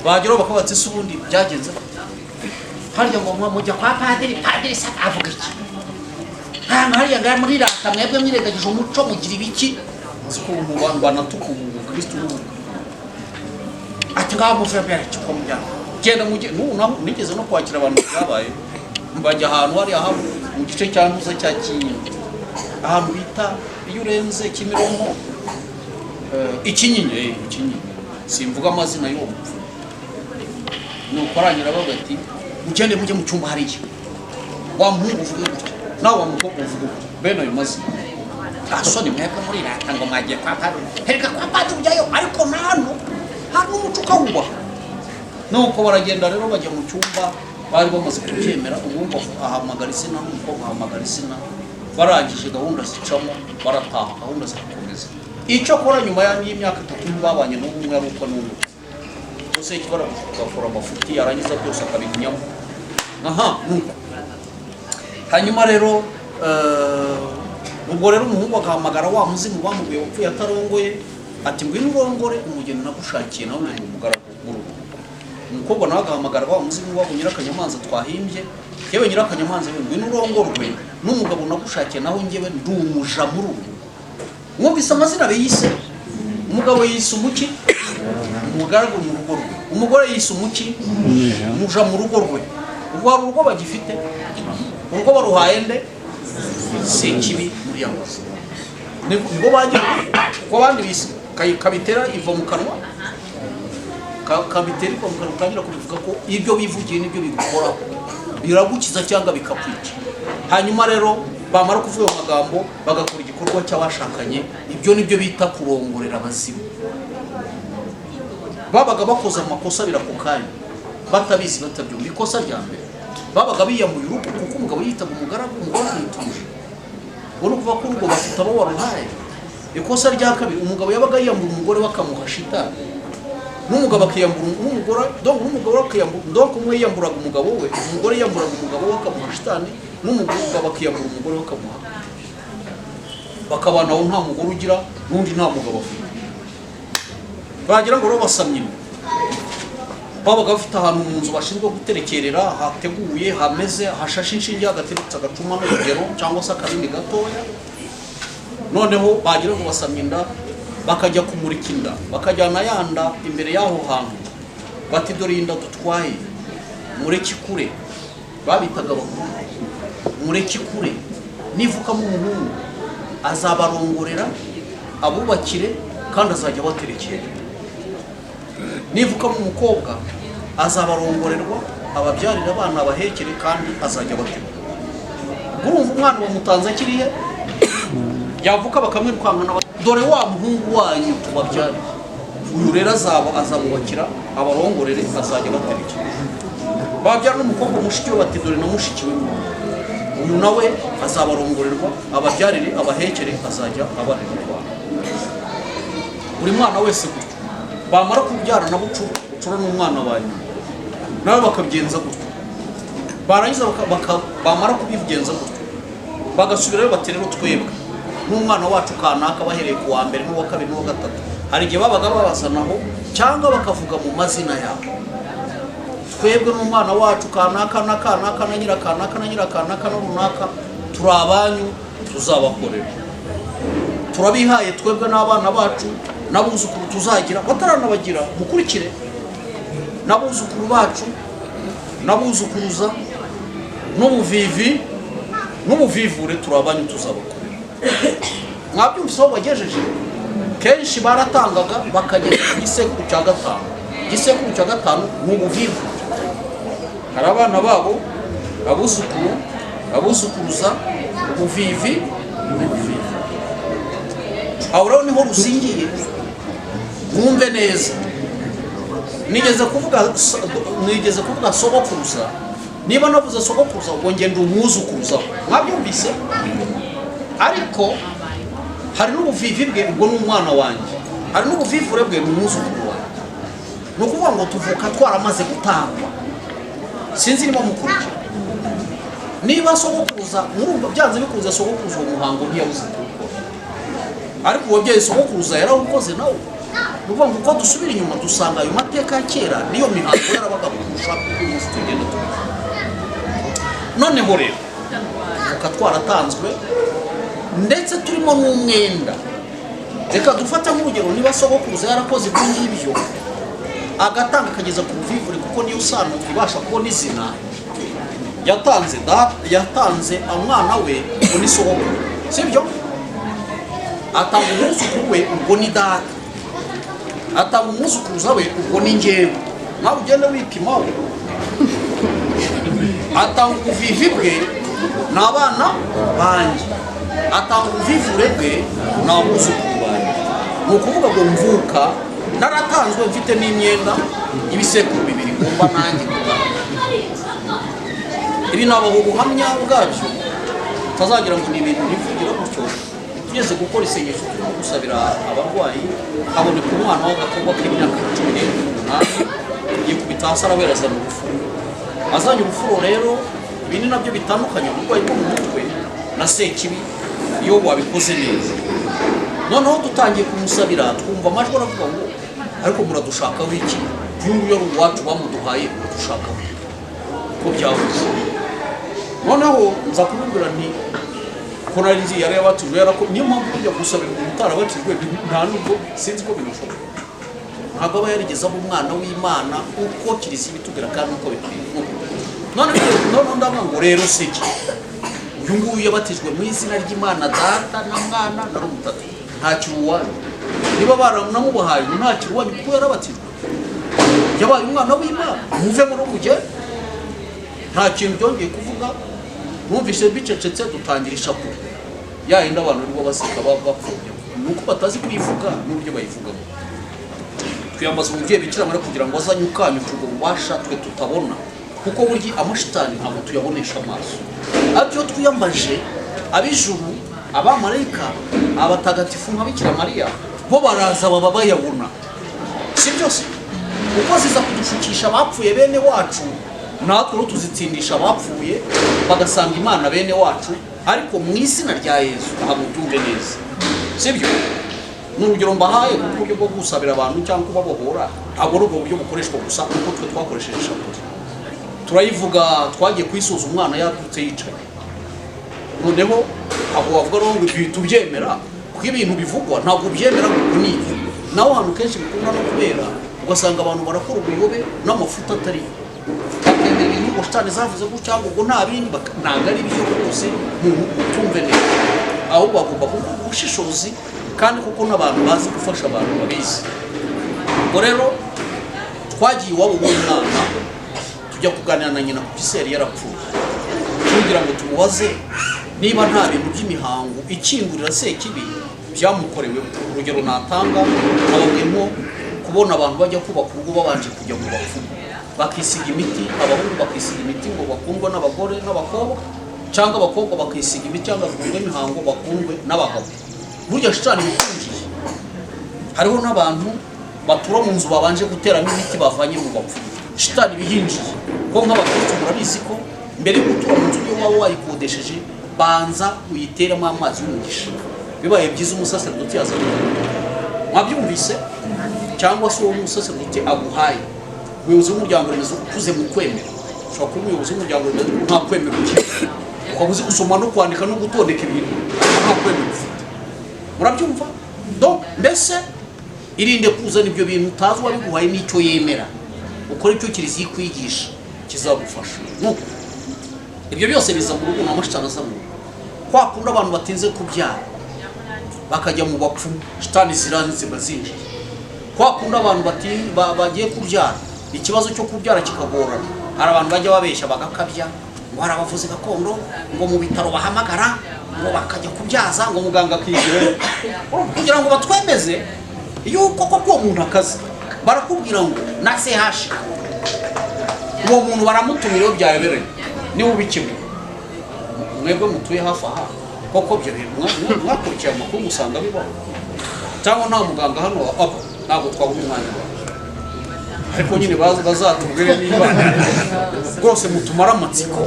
Bageraho bakabatse: "Ese ubundi byagenze gute? Harya ngo mujya kwa padiri, padiri se avuga iki? Hano hariya ngaha muri rata, mwebwe mwirengagije umuco, mugira ibiki?" Uzi ko ubu bantu banatuka ubukristu n'ubu. Ati: "Ngaho muve mbere cyo mujyana, genda mujye." N'ubu naho nigeze no kwakira abantu byabaye, bajya ahantu hariya mu gice cya Ntuza cya Kinyinya, ahantu bita iyo urenze Kimironko, Ikinyinya, Ikinyinya. Simvuga amazina y'uwo mupfu. Nuko arangira bavuga ati: "Mugende mujye mu cyumba hariya, wa muhungu uvuge gutya, nawe wa mukobwa uvuge gutya, bene ayo mazina. Nta soni mwebwe muri rata ngo mwagiye kwa padiri? Hereka kwa padiri ujyayo, ariko na hano hari n'umuco ukawubaha." Nuko baragenda rero, bajya mu cyumba. Bari bamaze kubyemera, umuhungu ahamagara izina n'umukobwa ahamagara izina, barangije gahunda zicamo, barataha, gahunda zirakomeza. Icyo akora nyuma y'imyaka 3 ntibabanye n'ubu, umwe ari uko n'undi Sekibara agakora amafuti, yarangiza byose akabigunyamo. Aha nuko hanyuma rero ubwo rero umuhungu agahamagara wa muzimu bamubwiye wapfuye atarongoye, ati: "Ngwino urongore umugeni nagushakiye, nawe ndi umugaragu mu rugo." Umukobwa nawe agahamagara wa muzimu wabo Nyirakanyamanza twahimbye: "Yewe Nyirakanyamanza we, ngwino urongorwe n'umugabo nagushakiye, naho njyewe ndi umuja muri uru rugo." Mwumvise amazina biyise? Umugabo yise umuki? Umugaragu mu rugo rwe. Umugore yise umuki? Umuja mu rugo rwe. Ubwo hari urugo bagifite? Urugo baruhaye nde? Sekibi. Muri ya mazu nibo bagira, kuko abandi bise kabitera iva mu kanwa. Kabitera iva mu kanwa, utangira kubivuga ko ibyo bivugiye nibyo bigukoraho, biragukiza cyangwa bikakwica. Hanyuma rero bamara kuvuga ayo magambo, bagakora igikorwa cy'abashakanye. Ibyo nibyo bita kurongorera abazimu. Babaga bakoze amakosa abiri ako kanya, batabizi, batabyumva. Ikosa rya mbere, babaga biyambuye urugo, kuko umugabo yitaga umugaragu, umugore akiyita umuja. Ubwo ni ukuvuga ko urugo bafite abo waruhaye. Ikosa rya kabiri, umugabo yabaga yiyambura umugore we akamuha shitani, n'umugabo akiyambura n'umugore, donc n'umugore akiyambura, donc umwe yiyamburaga umugabo we, umugore yiyamburaga umugabo we akamuha shitani, n'umugabo akiyambura umugore we akamuha, bakabana aho nta mugore ugira n'undi nta mugabo afite. Bagira ngo rero basamye inda, babaga bafite ahantu mu nzu bashinzwe guterekerera, hateguye, hameze, hashashe inshinge, hagateretse agacuma n'urugero cyangwa se akabindi gatoya. Noneho bagira ngo basamye inda, bakajya kumurika inda, bakajyana ya nda imbere y'aho hantu, bati: "Dore iyi nda dutwaye, mureke ikure." Babitaga abakuru. "Mureke ikure, nivukamo umuhungu azabarongorera, abubakire, kandi azajya abaterekera. Nivukamo umukobwa azabarongorerwa, ababyarira abana, abahekere, kandi azajya abategura." Urumva umwana bamutanze akirihe? Yavuka bakamwirukankana: "Dore wa muhungu wanyu tubabyariye, uyu rero azaba azabubakira, abarongorere, azajya abaterekera." Babyara n'umukobwa mushiki we, bati: "Dore na mushiki we uyu, nawe azabarongorerwa, ababyarire, abahekere, azajya abarera utwana." Buri mwana wese gutyo. Bamara kubyara na bucura, bucura n'umwana wa nyuma, nawe bakabigenza gutyo. Barangiza bamara kubigenza gutyo, bagasubirayo bati: "Rero twebwe n'umwana wacu kanaka," bahereye ku wa mbere n'uwa kabiri n'uwa gatatu. Hari igihe babaga babazanaho cyangwa bakavuga mu mazina yabo: "Twebwe n'umwana wacu kanaka na kanaka na nyirakanaka na nyirakanaka na runaka, turi abanyu, tuzabakorera, turabihaye twebwe n'abana bacu n'abuzukuru tuzagira." Bataranabagira, mukurikire, n'abuzukuru bacu n'abuzukuruza n'ubuvivi n'ubuvivure, turi abanyu, tuzabakorera. Mwabyumvise aho bagejeje? Kenshi baratangaga bakageza ku gisekuru cya gatanu. Igisekuru cya gatanu ni ubuvivure. Hari abana babo, abuzukuru, abuzukuruza, ubuvivi n'ubuvivi. Aho rero niho ruzingiye. Mwumve neza, nigeze kuvuga sogokuruza. Niba navuze sogokuruza, ubwo ngenda umwuzukuruza, mwabyumvise? Ariko hari n'ubuvivi bwe, ubwo ni umwana wanjye. Hari n'ubuvivure bwe, ni umwuzukuru wanjye. Ni ukuvuga ngo tuvuka twaramaze gutangwa. Sinzi niba mukurikira. Niba sogokuruza, murumva byanze bikunze sogokuruza uwo muhango ntiyabuze kuwukora, ariko uwabyaye sogokuruza yarawukoze nawe. Ni ukuvuga ngo uko dusubira inyuma dusanga ayo mateka ya kera n'iyo mihango yarabaga kurusha uko uyu munsi tugenda tubivuga. Noneho rero tuvuka twaratanzwe, ndetse turimo n'umwenda. Reka dufate nk'urugero, niba sogokuruza yarakoze ibyo ngibyo, agatanga akageza ku buvivure, kuko niyo sano ibasha kubona izina, yatanze yatanze umwana we, ubwo ni sogokuru, sibyo? Atanga umwuzukuru we, ubwo ni data. Atanga umwuzukuruza we, ubwo ni njyewe, nawe ugende wipimaho. Atanga ubuvivi bwe, ni abana banjye. Atanga ubuvivure bwe, ni abuzukuru banjye. Ni ukuvuga ngo mvuka naratanzwe, mfite n'imyenda y'ibisekuru bibiri ngomba nanjye kugana. Ibi nabaha ubuhamya bwabyo, utazagira ngo ni ibintu nivugira gutyo. Tugeze gukora isengesho, turimo gusabira abarwayi, haboneka umwana w'agakobwa k'imyaka 17 n'umunani, yikubita hasi arabera, azana urufuro. Azanye urufuro rero, ibi ni nabyo bitandukanye uburwayi bwo mu mutwe na sekibi iyo wabikoze neza. Noneho dutangiye kumusabira, twumva amajwi aravuga ngo: "Ariko muradushakaho iki? Uyu nguyu ari uwacu, bamuduhaye, muradushakaho ko byavuze." Noneho nza kumubwira nti ko nari nzi yari yabatijwe yarako. Niyo mpamvu kujya gusabira umuntu utarabatijwe nta nubwo sinzi ko binashoboka, ntabwo aba yarigeze aba umwana w'Imana uko Kiliziya ibitubwira kandi uko bikwiye. None noneho ndavuga ngo: "Rero si iki, uyu nguyu yabatijwe mu izina ry'Imana Data na Mwana na Roho Mutatu, ntakiri uwanyu. Niba baranamubahaye, ubu ntakiri uwanyu kuko yarabatijwe, yabaye umwana w'Imana. Muve muri mugende." Nta kintu byongeye kuvuga, numvise bicecetse. Dutangira ishapule ya yindi abantu aribo baseka, bapfobya, ni uko batazi kuyivuga n'uburyo bayivugamo. Twiyambaza umubyeyi Bikira Mariya kugira ngo azanye ukanyuka ubwo bubasha twe tutabona, kuko burya amashitani ntabwo tuyabonesha amaso. Ariko iyo twiyambaje ab'ijuru, abamarayika, abatagatifu nka Bikira Mariya, bo baraza baba bayabona. Si byose, kuko ziza kudushukisha abapfuye bene wacu, natwe rero tuzitsindisha abapfuye bagasanga Imana bene wacu, ariko mu izina rya Yezu. Aha mubyumve neza, sibyo? Ni urugero mbahaye, kuko uburyo bwo gusabira abantu cyangwa kubabohora ntabwo ari ubwo buryo bukoreshwa gusa, kuko twe twakoresheje ishapule turayivuga. Twagiye kuyisuza, umwana yabyutse yicaye. Noneho ntabwo wavuga rero ngo ibyo tubyemera, kuko ibintu bivugwa ntabwo ubyemera ngo ni ibyo. Naho ahantu kenshi bikunda no kubera, ugasanga abantu barakora ubuyobe n'amafuta atari, bakemera ibintu ngo shitani zavuze gutya, ngo ubwo nta bindi, ntabwo ari byo rwose. Mutumve neza, ahubwo bagomba kuvuga ubushishozi, kandi kuko n'abantu bazi gufasha abantu babizi. Ubwo rero twagiye iwabo w'umwana, tujya kuganira na nyina, kuko ise yari yarapfuye, kugira ngo tumubaze niba nta bintu by'imihango ikingurira sekibi byamukoreweho. Urugero natanga, nababwiye nko kubona abantu bajya kubaka urugo babanje kujya mu bapfumu, bakisiga imiti, abahungu bakisiga imiti ngo bakundwe n'abagore n'abakobwa, cyangwa abakobwa bakisiga imiti cyangwa bakundwe imihango bakundwe n'abagabo. Burya shitani bikunjiye. Hariho n'abantu batura mu nzu babanje guteramo imiti bavanye mu bapfumu, shitani bihinjiye. Ko nk'abakristo murabizi ko mbere yo gutura mu nzu, niyo waba wayikodesheje, banza uyiteremo amazi y'umugisha. Bibaye byiza umusaserodoti yaza, mwabyumvise, cyangwa se uwo musaserodoti aguhaye, umuyobozi w'umuryango remezo ukuze mu kwemera. Ushobora kuba umuyobozi w'umuryango remezo nta kwemera ugira, ukaba uzi gusoma no kwandika no gutondeka ibintu, nta kwemera ufite. Murabyumva? Donc mbese irinde kuzana ibyo bintu utazi uwabiguhaye n'icyo yemera. Ukora icyo Kiliziya ikwigisha kizagufasha. Nuko ibyo byose biza mu rugo, n'amashitani aza mu rugo. Kwa kundi abantu batinze kubyara bakajya mu bapfumu, shitani ziranze ziba zinjiye. Kwa kundi abantu bagiye kubyara, ikibazo cyo kubyara kikagorana, hari abantu bajya babeshya bagakabya ngo hari abavuzi gakondo, ngo mu bitaro bahamagara, ngo bakajya kubyaza, ngo muganga akigirayo. Kugira ngo batwemeze yuko koko uwo muntu akazi, barakubwira ngo na CHK uwo muntu baramutumira iyo byayoberanye. Niba ubikemura, mwebwe mutuye hafi aha, koko ibyo bintu mwakurikiye amakuru musanga bibaho, cyangwa nta muganga hano aba? Ntabwo twabona umwanya wawe, ariko nyine bazatubwire niba rwose mutumara amatsiko,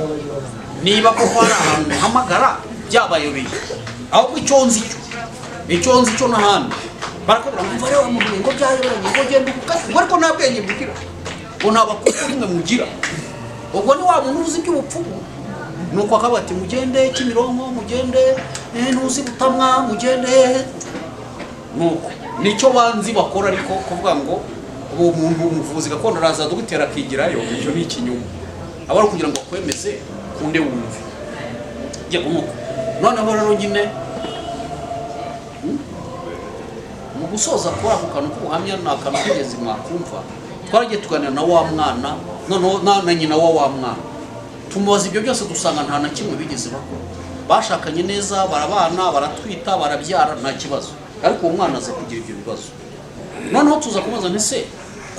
niba koko hari ahantu muhamagara byabayobeye. Ahubwo icyo nzi cyo n'ahandi barakubwira ngo umva rero mubwiye ngo byayoberanye, ngo genda ubukate, ngo ariko nta bwenge mugira, ngo nta bakuru rimwe mugira. Ubwo ni wa muntu uzi iby'ubupfumu, nuko akavuga ati: "Mugende Kimironko, mugende ntuzi Butamwa, mugende hehe." Nuko nicyo banzi bakora. Ariko kuvuga ngo uwo muntu umuvuzi gakondo araza dogiteri akigirayo, icyo ni ikinyoma. Aba ari ukugira ngo akwemeze kunde wumve. Yego, nuko noneho rero nyine, mu gusoza kuri ako kantu k'ubuhamya, ni akantu k'ingenzi mwakumva. Twaragiye tuganira na wa mwana, noneho na nyina wa mwana, tumubaza ibyo byose, dusanga nta na kimwe bigeze bakora. Bashakanye neza, barabana, baratwita, barabyara, nta kibazo, ariko uwo mwana aza kugira ibyo bibazo. Noneho tuza kumubaza, ntese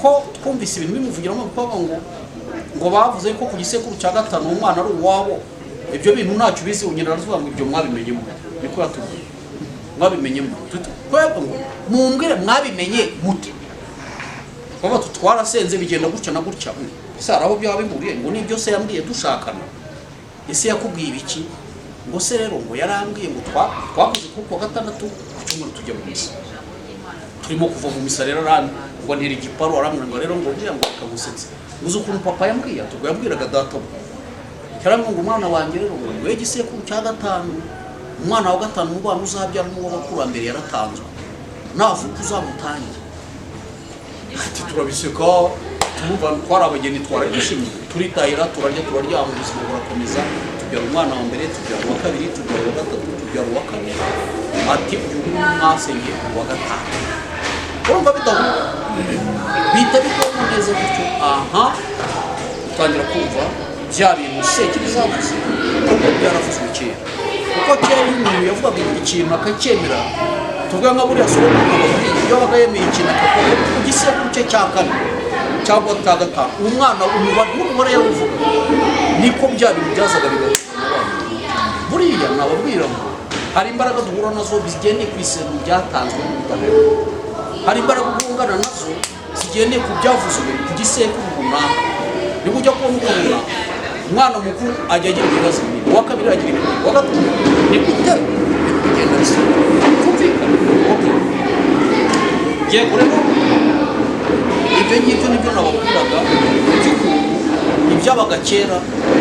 ko twumvise ibintu bimuvugiramo bikavuga ngo Ngo bavuze ko ku gisekuru cya gatanu umwana ari uwabo. Ibyo bintu ntacyo ubizi. Nyina aravuga ngo ibyo mwabimenye mute? Niko yatubwiye, mwabimenye mute? Twebwe ngo mumbwire mwabimenye mute? Baba twarasenze bigenda gutya na gutya. Ese hari aho byaba bihuriye? Ngo nibyo se yambwiye dushakana. Ese yakubwiye ibiki? Ngo se rero ngo yarambwiye ngo twakoze kuri kuwa gatandatu, ku cyumweru tujya mu misa. Turimo kuva mu misa rero arambwira ngo ntera igiparu, arambwira ngo rero ngo buriya ngo akagusetsa, uzi ukuntu papa yambwiye? Ati ubwo yambwiraga data, bwo yarambwira ngo umwana wanjye rero ngo we gisekuru cya gatanu, umwana wa gatanu mu bana uzabyara n'uw'abakurambere yaratanzwe, navuka uzamutange. Ati turabiseka, tumva twari abageni, twarabishimye, turitahira, turarya, turaryama, ubuzima burakomeza. Tubyara umwana wa mbere, tubyara uwa kabiri, tubyara uwa gatatu, tubyara uwa kane. Ati uyu nguyu mwasenge uwa gatanu. Urumva bidahura, bihita bigwamo neza gutyo. Aha utangira kumva bya bintu Sekibi zavuze kuko byaravuzwe kera. Kuko kera iyo umuntu yavugaga ikintu akacyemera, tuvuga nka buriya sogokuru ababwiye, iyo yabaga yemeye ikintu akavuga ku gisekuru cye cya kane cyangwa cya gatanu, umwana umubare n'umubare yawuvuga, niko bya bintu byazaga bigakorwa na wa muntu. Buriya nababwira ngo hari imbaraga duhura nazo zigendeye ku isezerano ryatanzwe n'ubutabera, hari imbaraga uhungana nazo zigendeye ku byavuzwe ku gisekuru runaka. Niba ujya kubona ukabona umwana mukuru ajya agira ibibazo bibiri, uwa kabiri agira ibindi, uwa gatatu, ni gute ibintu bigenda bisa kumvikana? Okay. Yego rero, ibyo ngibyo nibyo nababwiraga by'ukuntu ibyabaga kera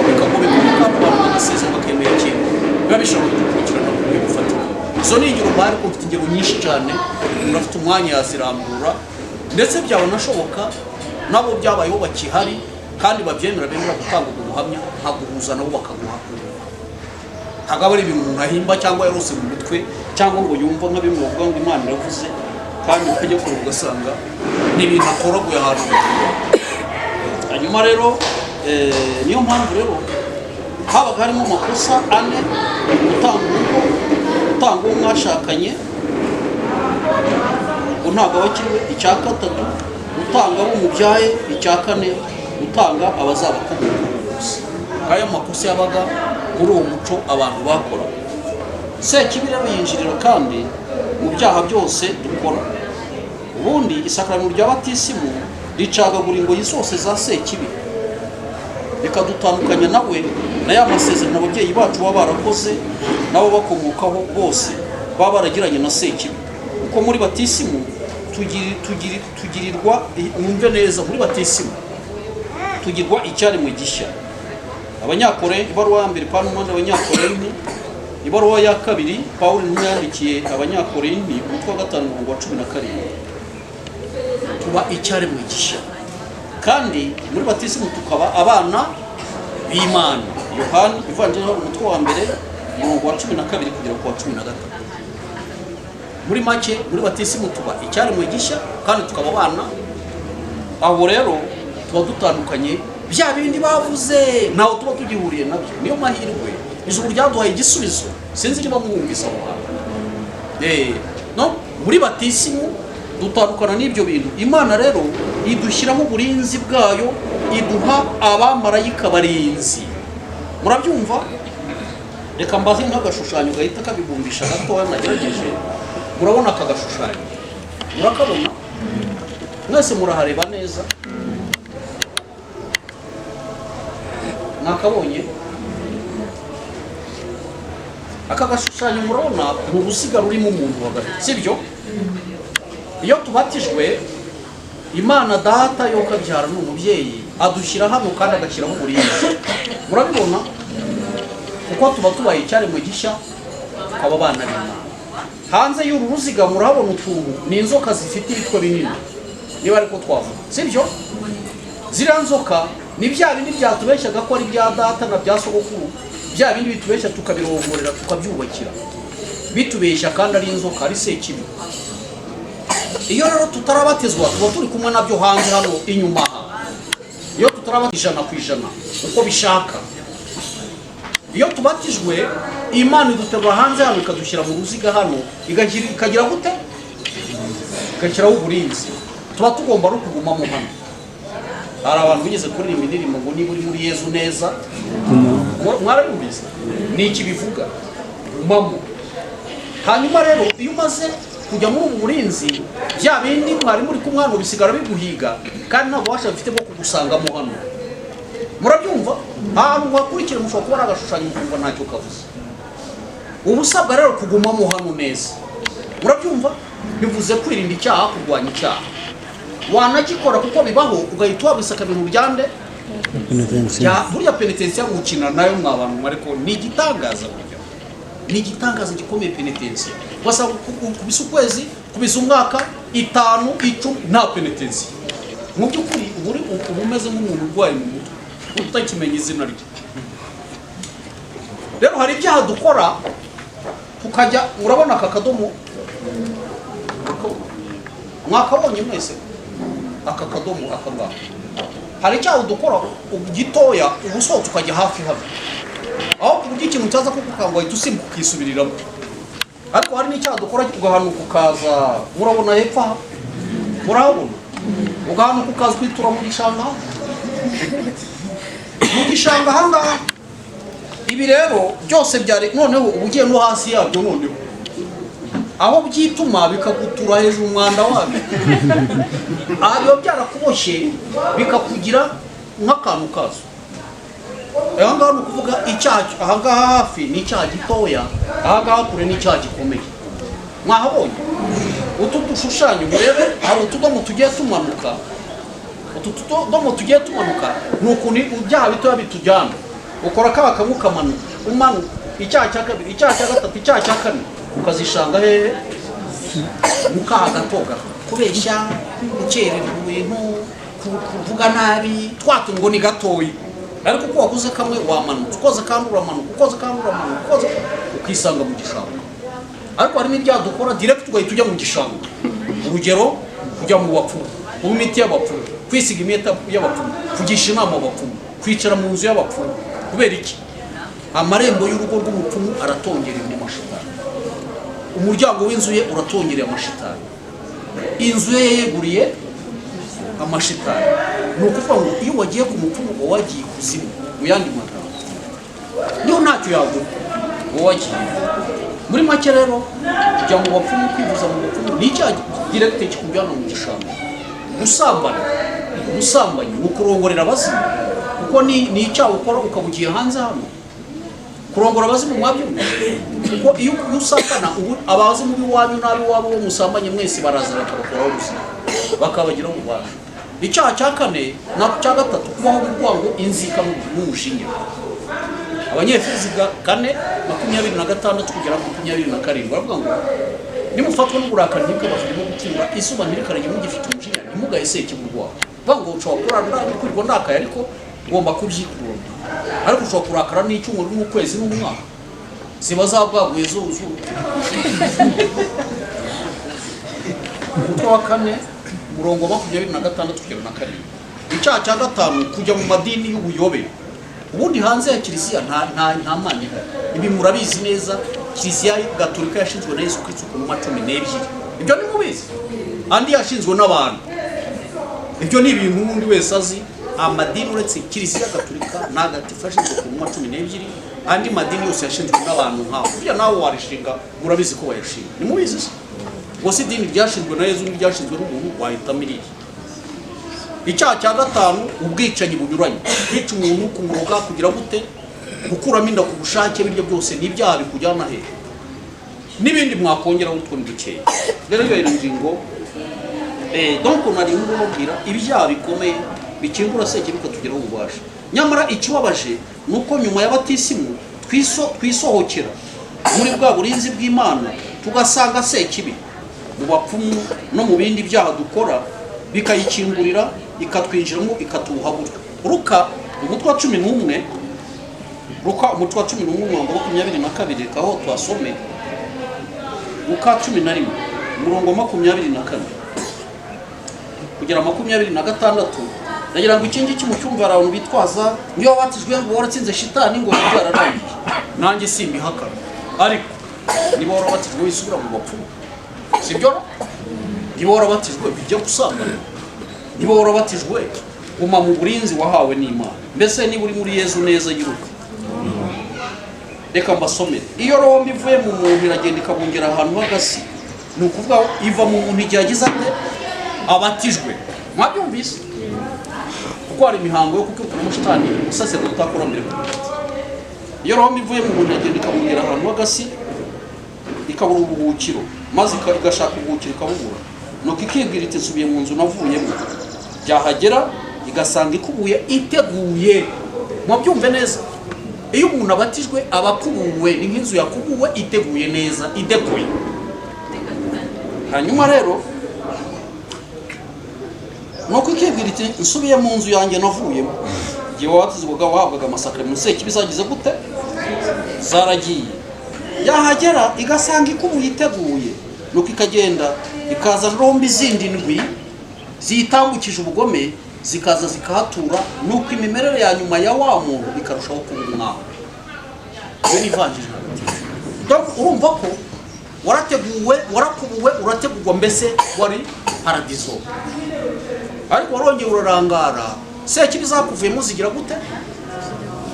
bikagobekwa, kandi abantu bagasezera, bakemera ikintu, biba bishobora kudukurikirana ku buryo bufatika. Izo ni ingero mbari, ko mfite ingero nyinshi cyane, umuntu afite umwanya yazirambura, ndetse byabanashoboka nabo byabayeho bakihari kandi babyemera, bemera gutanga ubwo buhamya, nkaguhuza nabo bakaguha ubuhamya. Ntabwo aba ari ibintu umuntu ahimba cyangwa yarose mu mutwe, cyangwa ngo yumva nka bimwe bavuga ngo Imana iravuze, kandi ukajya kure ugasanga ni ibintu akoraguye ahantu. Hanyuma rero niyo mpamvu rero habaga harimo amakosa ane: gutanga urugo, gutanga uwo mwashakanye, ubwo ntabwo aba akiriwe; icya gatatu, gutanga abo mubyaye; icya kane, gutanga abazabakomokaho bose. Ayo makosa yabaga muri uwo muco abantu bakoraga. Sekibi rero yinjirira kandi mu byaha byose dukora. Ubundi isakaramentu rya batisimu ricagagura ingoyi zose za Sekibi, rikadutandukanya nawe na ya masezerano ababyeyi bacu baba barakoze nabo bakomokaho bose baba baragiranye na Sekibi. Kuko muri batisimu tugirirwa, mwumve neza, muri batisimu tugirwa icyaremwe gishya. Abanyakore, ibaruwa ya mbere Pawulo intumwa Abanyakorinti, ibaruwa ya kabiri Pawulo intumwa yandikiye Abanyakorinti, umutwe wa 5, umurongo wa 17. Tuba icyaremwe gishya, kandi muri batisimu tukaba abana b'Imana. Yohani Ivanjiri, umutwe wa mbere, umurongo wa 12 kugera ku wa 13. Muri make, muri batisimu tuba icyaremwe gishya kandi tukaba abana. Aho rero tuba dutandukanye, bya bindi bavuze ntaho tuba tugihuriye nabyo. Niyo mahirwe ijuru ryaduhaye igisubizo. Sinzi niba mwumvise aho hantu. No muri batisimu dutandukana n'ibyo bintu. Imana rero idushyiraho uburinzi bwayo, iduha abamarayika barinzi. Murabyumva? Reka mbaze nk'agashushanyo gahita kabibumbisha gatoya nagerageje. Murabona aka gashushanyo? Murakabona mwese? Murahareba neza? Mwakabonye aka gashushanyo? Murabona ni uruziga rurimo umuntu hagati, sibyo? Iyo tubatijwe, Imana Data yo kabyara ni umubyeyi, adushyira hano kandi agashyiraho uburinzi. Murabibona? Kuko tuba tubaye icyaremwe gishya, tukaba abana b'Imana. Hanze y'uru ruziga murahabona utuntu, ni inzoka zifite ibitwe binini, niba ariko twavuga, sibyo? Ziriya nzoka ni bya bindi byatubeshyaga ko ari bya data na bya sogokuru, bya bindi bitubeshya tukabirongorera, tukabyubakira, bitubeshya kandi ari inzoka, ari Sekibi. Iyo rero tutarabatizwa tuba turi kumwe nabyo hanze hano inyuma aha. Iyo tutarabatizwa 100% uko bishaka. Iyo tubatijwe, Imana iduterura hanze hano, ikadushyira mu ruziga hano, ikagira gute? Igashyiraho uburinzi. Tuba tugomba no kugumamo hano. Hari abantu bigeze kuririmba indirimbo ngo niba uri muri Yezu neza, mwarabumvise? Ni iki bivuga? Gumamo. Hanyuma rero iyo umaze kujya muri ubu burinzi, bya bindi mwari muri kumwe hano bisigara biguhiga, kandi nta bubasha bifite bwo kugusangamo hano. Murabyumva? Ahantu wakurikira mushobora kubona agashushanyo mukumva ntacyo kavuze. Uba usabwa rero kugumamo hano neza. Murabyumva? Bivuze kwirinda icyaha, kurwanya icyaha. Wanagikora, kuko bibaho, ugahita wabisaka ibintu byande. Penetensiya. Burya penetensiya gukina nayo mwa bantu, ariko ni igitangaza, burya ni igitangaza gikomeye penetensiya. Ugasanga kubisa ukwezi, kubisa umwaka, 5, 10, nta penetensiya. Mu by'ukuri uba umeze nk'umuntu urwaye mu mutwe utakimenya izina rye. Rero hari ibyaha dukora tukajya, murabona aka kadomo mwakabonye mwese, aka kadomo aka ngaka. Hari icyaha dukora gitoya, uba usohotse ukajya hafi hano, aho ku buryo ikintu cyaza kugukanga wahita usimbuka ukisubiriramo. Ariko hari n'icyaha dukora ugahanuka ukaza, murabona hepfo aha, murahabona, ugahanuka ukaza ukwitura mu gishanga, mu gishanga aha ngaha. Ibi rero byose byari, noneho uba ugiye no hasi yabyo, noneho aho byituma bikagutura hejuru umwanda wabyo, aha biba byarakuboshye bikakugira nk'akantu kazo. Aha ngaha ni ukuvuga icyaha, aha ngaha hafi ni icyaha gitoya, aha ngaha kure ni icyaha gikomeye. Mwahabonye utu dushushanyo? Murebe, hari utudomo tugiye tumanuka. Utu tudomo tugiye tumanuka ni ukuntu ibyaha bitoya bitujyana. Ukora kaba kamwe ukamanuka, umanuka, icyaha cya kabiri, icyaha cya gatatu, icyaha cya kane, ukazishanga hehe? Mu kaha gato gato. Kubeshya, gukererwa ibintu, kuvuga nabi, twa tuntu ngo ni gatoya, ariko uko wakoze kamwe wamanutse, ukoze kandi uramanuka, ukoze kandi uramanuka, ukoze ukisanga mu gishanga. Ariko hari n'ibyaha dukora direct ugahita ujya mu gishanga. Urugero, kujya mu bapfumu, kunywa imiti y'abapfumu, kwisiga imiti y'abapfumu, kugisha inama abapfumu, kwicara mu nzu y'abapfumu. Kubera iki? Amarembo y'urugo rw'umupfumu aratongereye mu mashitani, umuryango w'inzu ye uratongereye amashitani, inzu ye yeguriye amashitani. Ni ukuvuga ngo iyo wagiye ku mupfumu uba wagiye ikuzimu. Mu yandi magambo, niyo ntacyo yaguha uba wagiye. Muri make rero, kujya mu bapfumu, kwivuza mu bapfumu ni icyaha direct kikujyana mu gishanga. Gusambana, ubusambanyi ni ukurongorera abazimu, kuko ni icyaha ukora ukaba ugiye hanze hano. Kurongora abazimu mwabyumva? Kuko iyo usambana, ubu abazimu b'iwanyu n'ab'iwabo bo musambanye mwese baraza bakabakoraho ubuzima, bakabagiraho ububasha. Icyaha cya kane na cya gatatu, kubaho mu rwango, inzika n'umujinya. Abanyefezi 4:26 kugera 27 baravuga ngo nimufatwa n'uburakari ntibukabafitemo gucumura, izuba ntirikarenge mugifite umujinya, ntimugaye sekibi urwaho. Bavuga ngo ushobora kurara kwirirwa ndakaye, ariko ugomba kubyikurura. Ariko ushobora kurakara n'icyumweru n'ukwezi n'umwaka, ziba zabwaguye zuzuye. Umutwe wa kane, umurongo wa 26 kugera na 7. Icyaha cya gatanu, kujya mu madini y'ubuyobe. Ubundi hanze ya kiliziya nta mana ihari, ibi murabizi neza. Kiliziya Gatolika yashinzwe na Yesu Kristo ku numa 12, ibyo ntimubizi? Andi yashinzwe n'abantu, ibyo ni ibintu n'undi wese azi. Amadini uretse Kiliziya Gatolika ntagatifu yashinzwe ku numa 12, andi madini yose yashinzwe n'abantu nkawe. Burya nawe warishinga, murabizi ko bayashinga, ntimubizi se? Ngo si idini ryashinzwe na Yezu n'iryashinzwe n'umuntu, wahitamo iriya? Icyaha cya gatanu, ubwicanyi bunyuranye: kwica umuntu, kumuroga, kugira gute, gukuramo inda ku bushake. Biryo byose ni ibyaha bikujyana hehe? N'ibindi mwakongeraho utundi dukeya. Rero iyo ngingo, donc nari nkubabwira ibyaha bikomeye bikingura sekibi bikatugeraho ububasha. Nyamara ikibabaje ni uko nyuma ya batisimu twisohokera muri bwa burinzi bw'Imana, tugasanga sekibi mu bapfumu no mu bindi byaha dukora, bikayikingurira ikatwinjiramo, ikatuha gutyo. Luka umutwe wa 11, Luka umutwe wa 11, umurongo wa 22, reka aho twasome. Luka 11, umurongo wa 24 kugera 26. Ndagira ngo iki ngiki mucyumve. Hari abantu bitwaza ngo iyo wabatijwe ngo waratsinze shitani, ngo byararangiye. Nanjye simbihakana, ariko niba warabatijwe wisubira mu bapfumu, sibyo? Niba warabatijwe bijya gusambana, niba warabatijwe Guma mu burinzi wahawe n'Imana. Mbese niba uri muri Yezu neza yiruka. Reka mbasomere. Iyo roho mbi ivuye mu muntu iragenda ikabungera ahantu h'agasi. Ni ukuvuga iva mu muntu igihe agize ate? Abatijwe. Mwabyumvise? Kuko hari imihango yo kukwirukana shitani umusaserodoti utakora mbere ku giti. Iyo roho mbi ivuye mu muntu iragenda ikabungera ahantu h'agasi, ikabura uburuhukiro, maze igashaka uburuhukiro ikabubura. Nuko ikibwira iti: "Nsubiye mu nzu navuyemo." Byahagera igasanga ikubuye, iteguye. Mubyumve neza, iyo umuntu abatijwe aba akubuwe, ni nk'inzu yakubuwe, iteguye neza, idekoye. Hanyuma rero nuko ikibwira iti: "Nsubiye mu nzu yanjye navuyemo." Igihe wabatizwaga wahabwaga amasakaramentu, sekibi zagize gute? Zaragiye. Yahagera igasanga ikubuye, iteguye. Nuko ikagenda ikazana roho mbi zindi ndwi ziyitambukije ubugome, zikaza zikahatura. Nuko imimerere ya nyuma ya wa muntu ikarushaho kuba umwami. Iyo ni ivanjiri ntagatifu. Donc urumva ko warateguwe, warakubuwe, urategurwa, mbese wari paradizo, ariko warongeye urarangara. Sekibi zakuvuyemo zigira gute?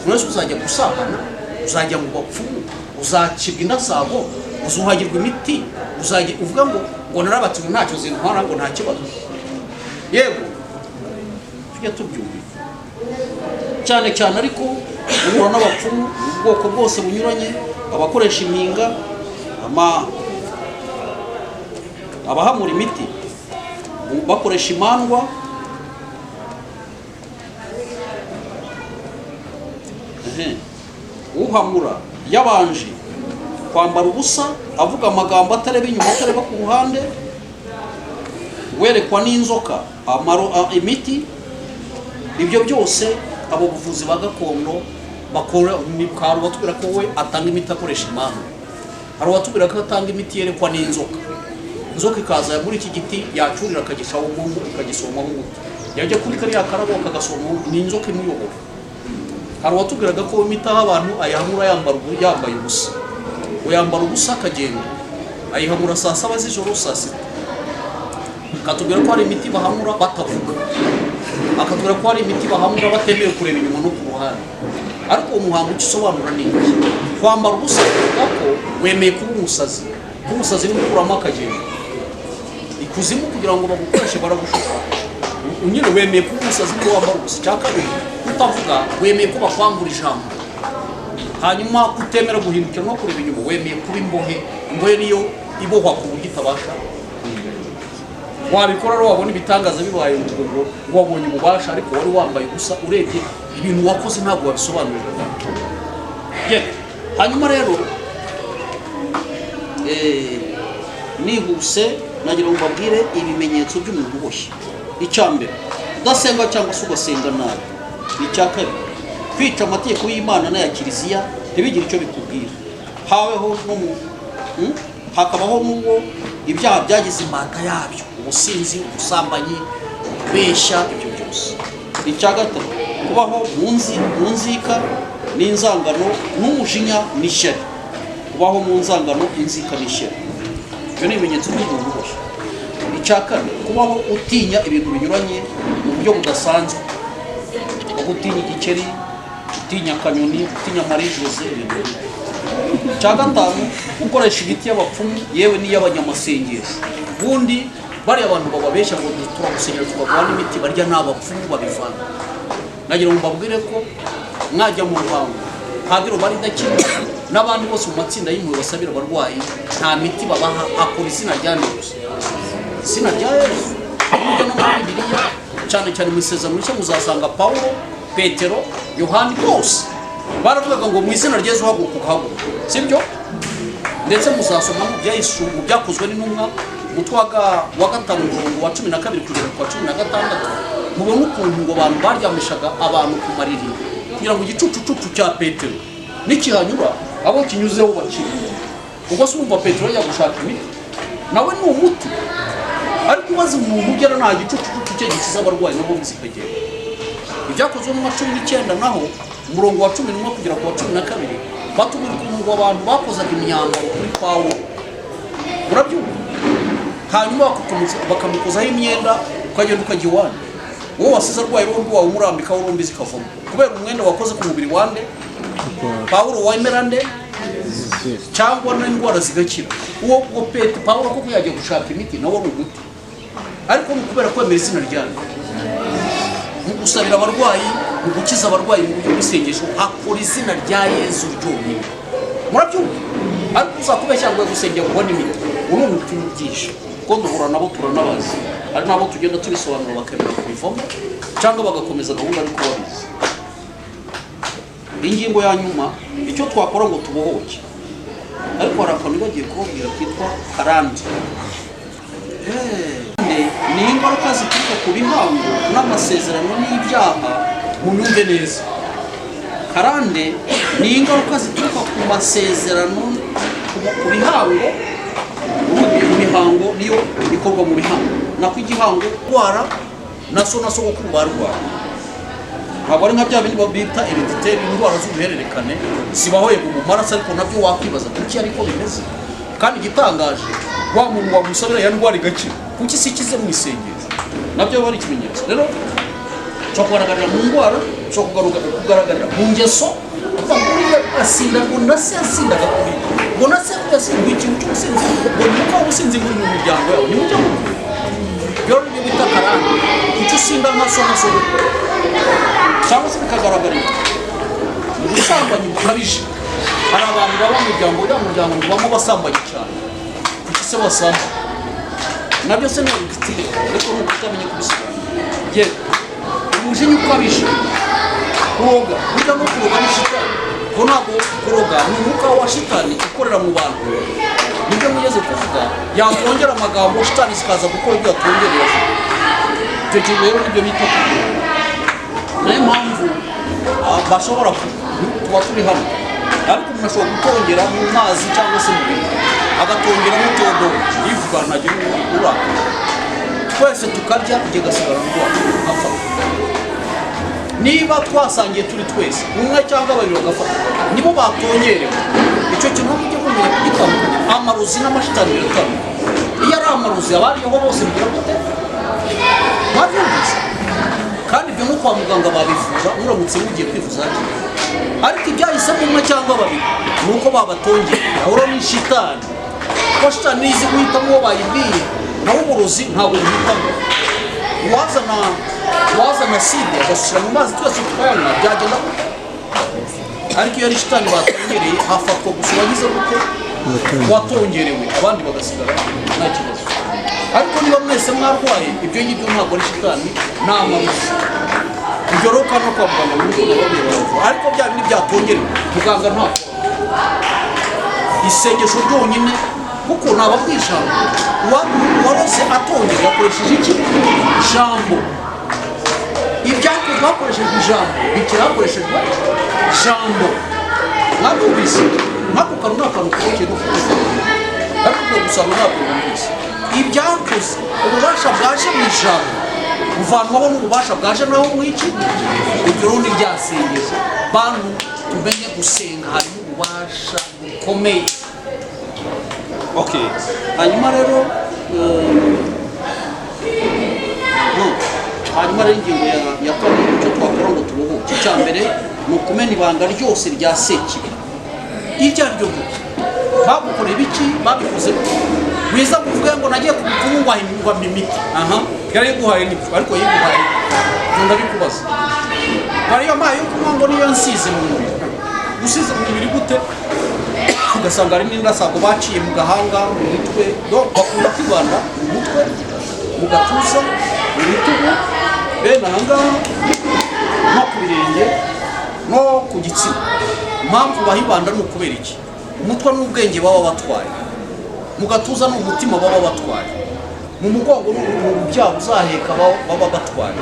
Mwese uzajya gusambana, uzajya mu bapfumu, uzacibwa indasago, uzuhagirwa imiti, uzajya uvuga ngo narabatijwe, ntacyo zintwara, ngo nta kibazo. Yego, tujya tubyumva cyane cyane, ariko uhura n'abapfumu mu bwoko bwose bunyuranye, abakoresha impinga, abahamura imiti bakoresha imandwa. Ehe. Uhamura yabanje kwambara ubusa, avuga amagambo atareba inyuma, atareba ku ruhande, werekwa n'inzoka, imiti, ibyo byose abo buvuzi ba gakondo bakora. Hari uwatubwira ko we atanga imiti akoresha imandwa, hari uwatubwira ko atanga imiti yerekwa n'inzoka, inzoka ikaza muri iki giti, yacurira akagishaho umuhu, ikagisomaho umuti, yajya kuri kariya karabo akagasomaho, ni inzoka imuyobora. Hari uwatubwiraga ko imiti aho abantu ayihamura yambaye ubusa, uyambara ubusa akagenda ayihamura saa 7 z'ijoro, saa 6. Akatubwira ko hari imiti bahamura batavuga, akatubwira ko hari imiti bahamura batemewe kureba inyuma no ku ruhande. Ariko uwo muhango icyo usobanura ni iki? Kwambara ubusa bivuga ko wemeye kuba umusazi. Kuba umusazi ni gukuramo akagenda ikuzimu kugira ngo bagukoreshe, baragushuka nyine. Wemeye kuba umusazi niba wambara ubusa. Icya kabiri, kutavuga, wemeye ko bakwambura ijambo. Hanyuma kutemera guhindukira no kureba inyuma, wemeye kuba imbohe. Imbohe niyo ibohwa ku buryo itabasha guhindukira. Wabikora rero wabona ibitangaza bibaye, ngo wabonye ububasha, ariko wari wambaye ubusa. Urebye ibintu wakoze ntabwo wabisobanurira abantu. Yego. Hanyuma rero nihuse nagira ngo mbabwire ibimenyetso by'umuntu uboshye. Icya mbere, udasenga cyangwa se ugasenga nabi. Icya kabiri, kwica amategeko y'Imana n'aya Kiliziya ntibigire icyo bikubwira. Habeho no mu Hakabaho n'uwo ibyaha byagize imbata yabyo: ubusinzi, ubusambanyi, kubeshya, ibyo byose. Icya gatatu, kubaho mu nzika n'inzangano n'umujinya n'ishyari. Kubaho mu nzangano, inzika n'ishyari, ibyo ni ibimenyetso by'umuntu uboshye. Icya kane, kubaho utinya ibintu binyuranye mu buryo budasanzwe, nko gutinya igikeri, gutinya akanyoni, gutinya Marie Jose, ibintu nk'ibyo. Icya gatanu, gukoresha imiti y'abapfumu, yewe n'iy'abanyamasengesho. Ubundi bariya abantu bababeshya ngo turagusengera tukaguha n'imiti, barya ni abapfumu babivanga. Nagira ngo mbabwire ko mwajya mu Ruhango, Padiri bari idakina n'abandi bose mu matsinda y'impuhwe basabira abarwayi, nta miti babaha, akora izina rya nde gusa? Izina rya Yesu. Mujya no muri Bibiliya, cyane cyane mu Isezerano Rishya, muzasanga Pawulo, Petero, Yohani bose baravugaga ngo: "Mu izina rya Yesu, haguruka," ugahaguruka, sibyo? Ndetse muzasoma mu byahishu, mu Byakozwe n'Intumwa, umutwe wa 5, umurongo wa 12 kugera ku wa 16, mubone ukuntu ngo abantu baryamishaga abantu ku mariri kugira ngo igicucucucu cya Petero nikihanyura, abo kinyuzeho bakire. Ubwo se urumva Petero yajya gushaka imiti? Nawe ni umuti. Ariko ubaze umuntu ugera nta gicucucucu cye gikiza abarwayi nabo zikagenda. Ibyakozwe mu 19 naho, umurongo wa 11 kugera ku wa 12, batubwira ukuntu ngo abantu bakozaga imyambaro kuri Pawulo, murabyumva? Hanyuma bakamukozaho imyenda, ukagenda ukajya iwanyu. Uwo wasize arwaye rombi wawumurambikaho rombi zikavamo kubera umwenda wakoze ku mubiri wande. Pawulo wemera nde? Cyangwa n'indwara zigakira. Uwo pete Pawulo koko yagiye gushaka imiti, nawe ari umuti, ariko ni ukubera kwemera izina ryanyu. Mu gusabira abarwayi, mu gukiza abarwayi mu buryo bw'isengesho, hakora izina rya Yezu ryonyine. Murabyumva? Ariko uzakubeshya ngo gusengera kubona imiti, ubu ni umupfumu byinshi, kuko duhura nabo, turanabazi. Hari n'abo tugenda tubisobanura bakemera kubivamo cyangwa bagakomeza gahunda ariko babizi. Ingingo ya nyuma, icyo twakora ngo tubohoke. Ariko hari akantu bagiye kubabwira kitwa karande. Ni ingaruka zituruka ku bihango n'amasezerano n'ibyaha. Munyumve neza, karande ni ingaruka zituruka ku masezerano, ku bihango. Ubundi imihango niyo ikorwa mu bihango, nako igihango ndwara na so na sogokuru barwara. Ntabwo ari nka bya bindi bita héréditaire, indwara z'uruhererekane zibaho, yego, mu maraso, ariko nabyo wakwibaza kuki ariko bimeze. Kandi igitangaje, wa muntu wamusabira ya ndwara igakira, kuki si ikize mu isengesho? Nabyo biba ari ikimenyetso. Rero ushobora kugaragarira mu ndwara, ushobora kugaragarira mu ngeso. Kuvuga ngo uriya asinda, ngo na se yasindaga kuri, ngo na se yasinda ikintu cy'ubusinzi, ngo ni uko ubusinzi buri mu miryango yawe, ni mujya mukuru. Ibyo nibyo bita karande. Kuki usinda nka so na sogokuru? Cyangwa se bikagaragarira mu busambanyi bukabije. Hari abantu baba mu muryango, uriya muryango ngo ubamo abasambanyi cyane. Kuki se basamba? Nabyo se ni itegeko, ariko ni ukutamenya kubisobanura. Yewe, umujinya ukabije, kuroga, burya no kuroga ni shitani, ko ntabwo kuroga ni umwuka wa shitani ukorera mu bantu. Nibyo mugeze kuvuga, yakongera amagambo, shitani zikaza gukora ibyo yatongereye. Icyo kintu rero nibyo bita kuroga. Niyo mpamvu bashobora tuba turi hano, ariko umuntu ashobora gutongera mu mazi cyangwa se mu biryo, agatongeramo Teodoro yivuga, ntagira urakara, twese tukarya, njye gasigara ndwara nkapfa. Niba twasangiye turi twese, umwe cyangwa babiri bagafata, nibo batongerewe. Icyo kintu mujye mumenya kugitandukanya. Amarozi n'amashitani biratandukanye. Iyo ari amarozi, abariyeho bose bigira gute? Mwabyumvise? Kandi ibyo no kwa muganga babivuza, muramutse mugiye kwivuza hakiri kare. Ariko ibyahisemo umwe cyangwa babiri ni uko babatongeye, ahora ni shitani, kuko shitani nizi guhitamo uwo bayibwiye, naho uburozi ntabwo buhitamo. Uwazana acide agashyira mu mazi twese tukayanywa, byagenda gute? Ariko iyo ari shitani batongereye, hafatwa gusa uwagize gute? Watongerewe, abandi bagasigara nta kibazo. Ariko niba mwese mwarwaye, ibyo ngibyo ntabwo ari shitani, ni amarozi. Ibyo rero kandi no kwa muganga muri nababwiye baravura, ariko bya bindi byatongerewe, muganga ntakora, isengesho ryonyine, kuko nababwiye ijambo. Uwarose atongera yakoresheje iki? Ijambo. Ibyakozwe hakoreshejwe ijambo bikira hakoreshejwe ijambo. Mwabyumvise? Nk'ako kantu ni akantu koroshye no kuvuga, ariko ubwo gusanga ntabwo bumvise. Ibyakoze, ububasha bwaje mu ijambo buvanwaho n'ububasha bwaje naho mu iki? Ibyo rero ni rya sengesho. Bantu, tumenye gusenga, harimo ububasha bukomeye. Okay, hanyuma rero no, hanyuma rero ingingo ya kabiri, icyo twakora ngo turuhuke. Icya mbere ni ukumena ibanga ryose rya sekibi, iryo ari ryo ryose. Bagukoreye ibiki? Babikoze gute? Wiza kuvuga ngo nagiye ku mupfumu ngo ampa imiti. Aha yarayiguhaye, nibyo, ariko yiguhaye ibyo ndabikubaza. Ariyo mayi yo kunywa ngo niyo nsize mu mubiri. Usize mu mubiri gute? Ugasanga hari n'indasago baciye mu gahanga, mu mutwe. Do bakunda kwibanda mu mutwe, mu gatuza, mu bitugu, bene aha ngaha, no ku birenge no ku gitsina. Impamvu bahibanda ni ukubera iki? Umutwe n'ubwenge baba batwaye, mu gatuza ni umutima baba batwaye, mu mugongo ni urubyaro uzaheka baba batwaye,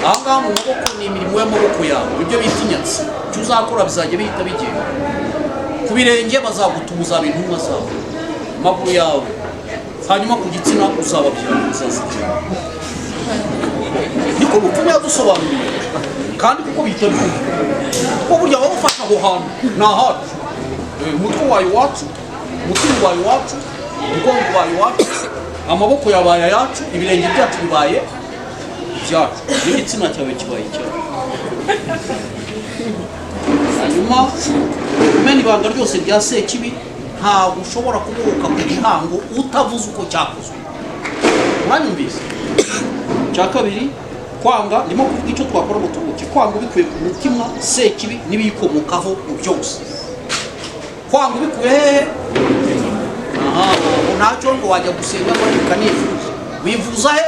aha ngaha mu maboko ni imirimo y'amaboko yawe, ibyo bita inyatsi, icyo uzakora bizajya bihita bigenda. Ku birenge bazagutuma, uzaba intumwa zawe, amaguru yawe. Hanyuma ku gitsina uzababyara, uzazibyara. Niko umupfumu yadusobanuriye, kandi kuko bihita byumva, kuko burya baba bafashe aho hantu ni ahacu. Umutwe wawe iwacu, umutima wawe iwacu, umugongo wawe iwacu, amaboko yabaye ayacu, ibirenge byacu bibaye ibyacu. Ibyacu n'igitsina cyawe kibaye icyacu. Hanyuma kumena ibanga ryose rya Sekibi, ntabwo ushobora kubohoka ku gihango utavuze uko cyakozwe. Mwanyumvise? Cya kabiri, kwanga, ndimo kuvuga icyo twakora ngo turuhuke. Kwanga ubikuye ku mutima Sekibi n'ibiyikomokaho byose. Kwanga ubikuye hehe? Aha ngo ntacyo, ngo wajya gusenga ngo ariko ukanivuza. Wivuza he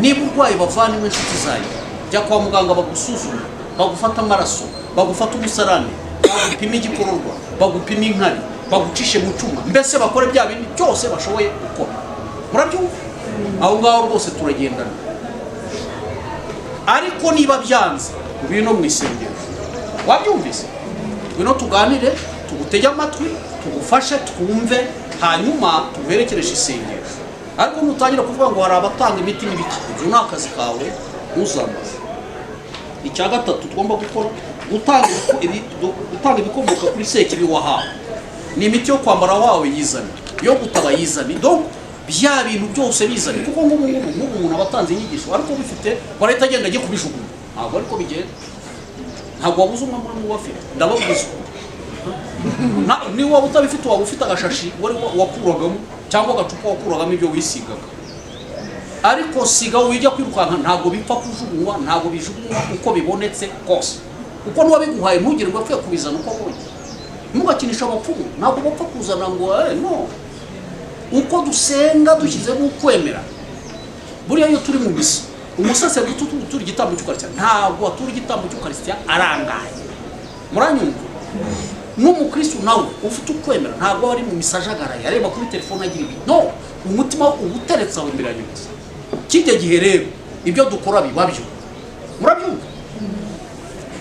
niba urwaye? Bavandimwe, inshuti zanjye, jya kwa muganga bagusuzume, bagufata amaraso, bagufata umusarane, bagupima igikororwa, bagupima inkari, bagucishe mu cyuma, mbese bakore bya bindi byose bashoboye gukora. Murabyumva? Aho ngaho rwose turagendana. Ariko niba byanze, ngwino mu isengero. Wabyumvise? Ngwino tuganire, tugutege amatwi, tugufashe, twumve, hanyuma tuguherekereshe isengero. Ariko nutangira kuvuga ngo hari abatanga imiti n'ibiki, ibyo ni akazi kawe, ntuzambaze. Icya gatatu tugomba gukora, gutanga ibikomoka kuri Sekibi wahawe. Ni imiti yo kwambara wawe yizane, yo gutaba yizane, donc bya bintu byose bizane. Kuko nk'ubu ngubu, nk'ubu umuntu aba atanze inyigisho ariko bifite warahita agenda ajye kubijugunya. Ntabwo ariko bigenda. Ntabwo wabuze umwe muri mu bafite, ndababwiza ukuri. Niba waba utabifite, waba ufite agashashi wari wakuragamo cyangwa agacupa wakuragamo ibyo wisigaga. Ariko siga, wijya kwirukanka. Ntabwo bipfa kujugunywa, ntabwo bijugunywa uko bibonetse kose, kuko n'uwabiguhaye ntugire ngo apfe kubizana uko abonye. Ntugakinisha abapfumu, ntabwo bapfa kuzana ngo no uko dusenga dushyizemo ukwemera. Buriya iyo turi mu misa, umusaseridoti utura igitambo cy'ukarisitiya ntabwo atura igitambo cy'ukarisitiya arangaye. Muranyumva? N'umukristo nawe ufite ukwemera ntabwo aba ari mu misa ajagaraye, areba kuri telefone, agira ibi. No umutima uba uteretse aho imbere ya Nyagasani. Kijya gihe rero ibyo dukora biba byo. Murabyumva?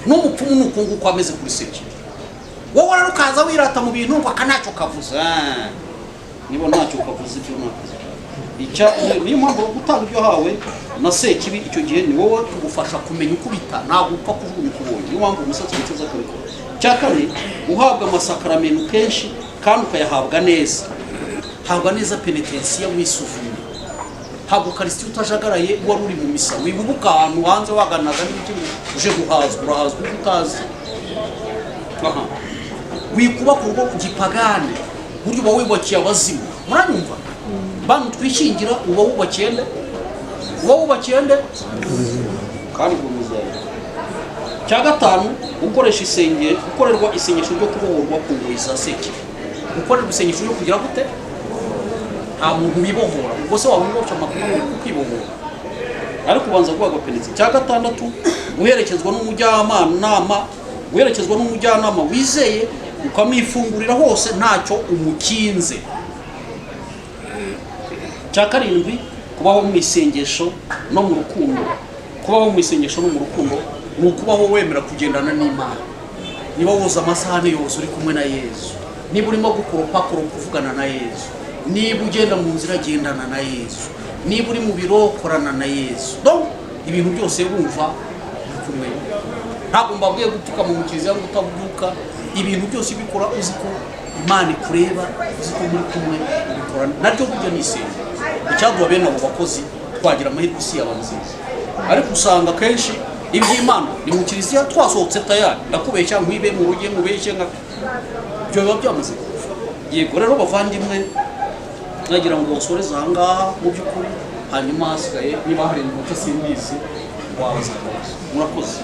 N'umupfumu ni uko nguko ameze kuri Sekibi. Wowe rero ukaza wirata mu bintu ngo aka ntacyo kavuze. Ah, niba ntacyo kavuze, ibyo ni akazi kawe. Niyo mpamvu gutanga ibyo wahawe na Sekibi, icyo gihe ni wowe tugufasha kumenya uko ubita, ntabwo upfa kujugunya uko ubonye. Niyo mpamvu umusaseridoti aza akabikora. Cya kane, guhabwa amasakaramentu kenshi kandi ukayahabwa neza. Habwa neza penetensiya, wisuzumye. Habwa ukarisitiya utajagaraye, wari uri mu misa, wibubuka ahantu hanze waganaga n'ibiki ngo uje guhazwa. Urahazwa ibyo utazi. Aha wikuba ku rugo gipagane, buryo uba wubakiye abazimu. Muranyumva? Bantu twishingira, uba wubakiye nde? Uba wubakiye nde? Kandi ubwo muzaba. Cya gatanu, gukoresha isenge, gukorerwa isengesho ryo kubohorwa ku ngoyi za Sekibi. Gukorerwa isengesho ryo kugira gute? Nta muntu wibohora. Ubwo se waba wiboshye amakuru kwibohora? Ariko ubanza guhabwa penitence. Cya gatandatu, guherekezwa n'umujyanama wizeye, ukamwifungurira hose ntacyo umukinze. Cya karindwi, kubaho mu isengesho no mu rukundo. Kubaho mu isengesho no mu rukundo ni ukubaho wemera kugendana n'Imana. Niba woza amasahani yose uri kumwe na Yezu, niba urimo gukoropa, koropa uvugana na Yezu, niba ugenda mu nzira, gendana na Yezu, niba uri mu biro, korana na Yezu. Donc ibintu byose wumva uri kumwe. Ntabwo mbabwiye gupfukama mu kiliziya ngo utabyuka. Ibintu byose ubikora uzi ko Imana ikureba, uzi ko muri kumwe, ubikora naryo burya ni isengesho. Icyaduha bene abo bakozi, twagira amahirwe, isi yaba nziza. Ariko usanga akenshi iby'Imana ni mu kiliziya, twasohotse tayari ndakubeshya, nkwibe mu ruge, nkubeshye, nka ibyo biba byamaze gupfa. Yego rero bavandimwe, nagira ngo nsoreze aha ngaha mu by'ukuri, hanyuma hasigaye niba hari iminota simbizi, wabaza akabazo. Murakoze.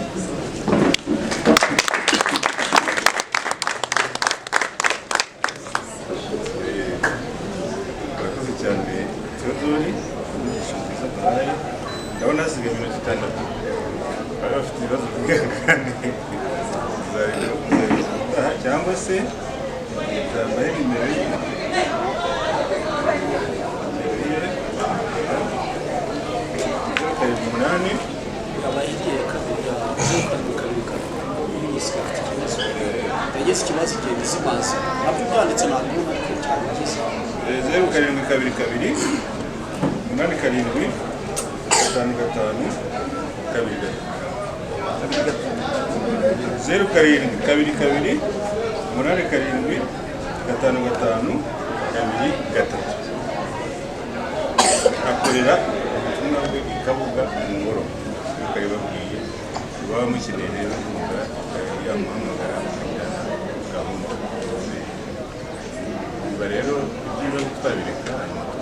Murakoze cyane Theodore, inyigisho nziza duhaye. Ndabona hasigaye iminota 6. Bari bafite ibibazo byihangane, tuzabikora ubutaha cyangwa se zambaye nimero ye. 078. Aba igiye kabiri ya 0722, iyi ifite ikibazo, yagize ikibazo igenda izimaze, nabyo byanditse ntabwo ariko cyane byiza. 0722 87 55 23, 0722 87 55 23. Akorera ubutumwa bwe i Kabuga mu ngoro. Waba mukeneye rero kumva, yamuhamagara mukajyana gahunda. Umva rero, ibyiza twabireka hanyuma.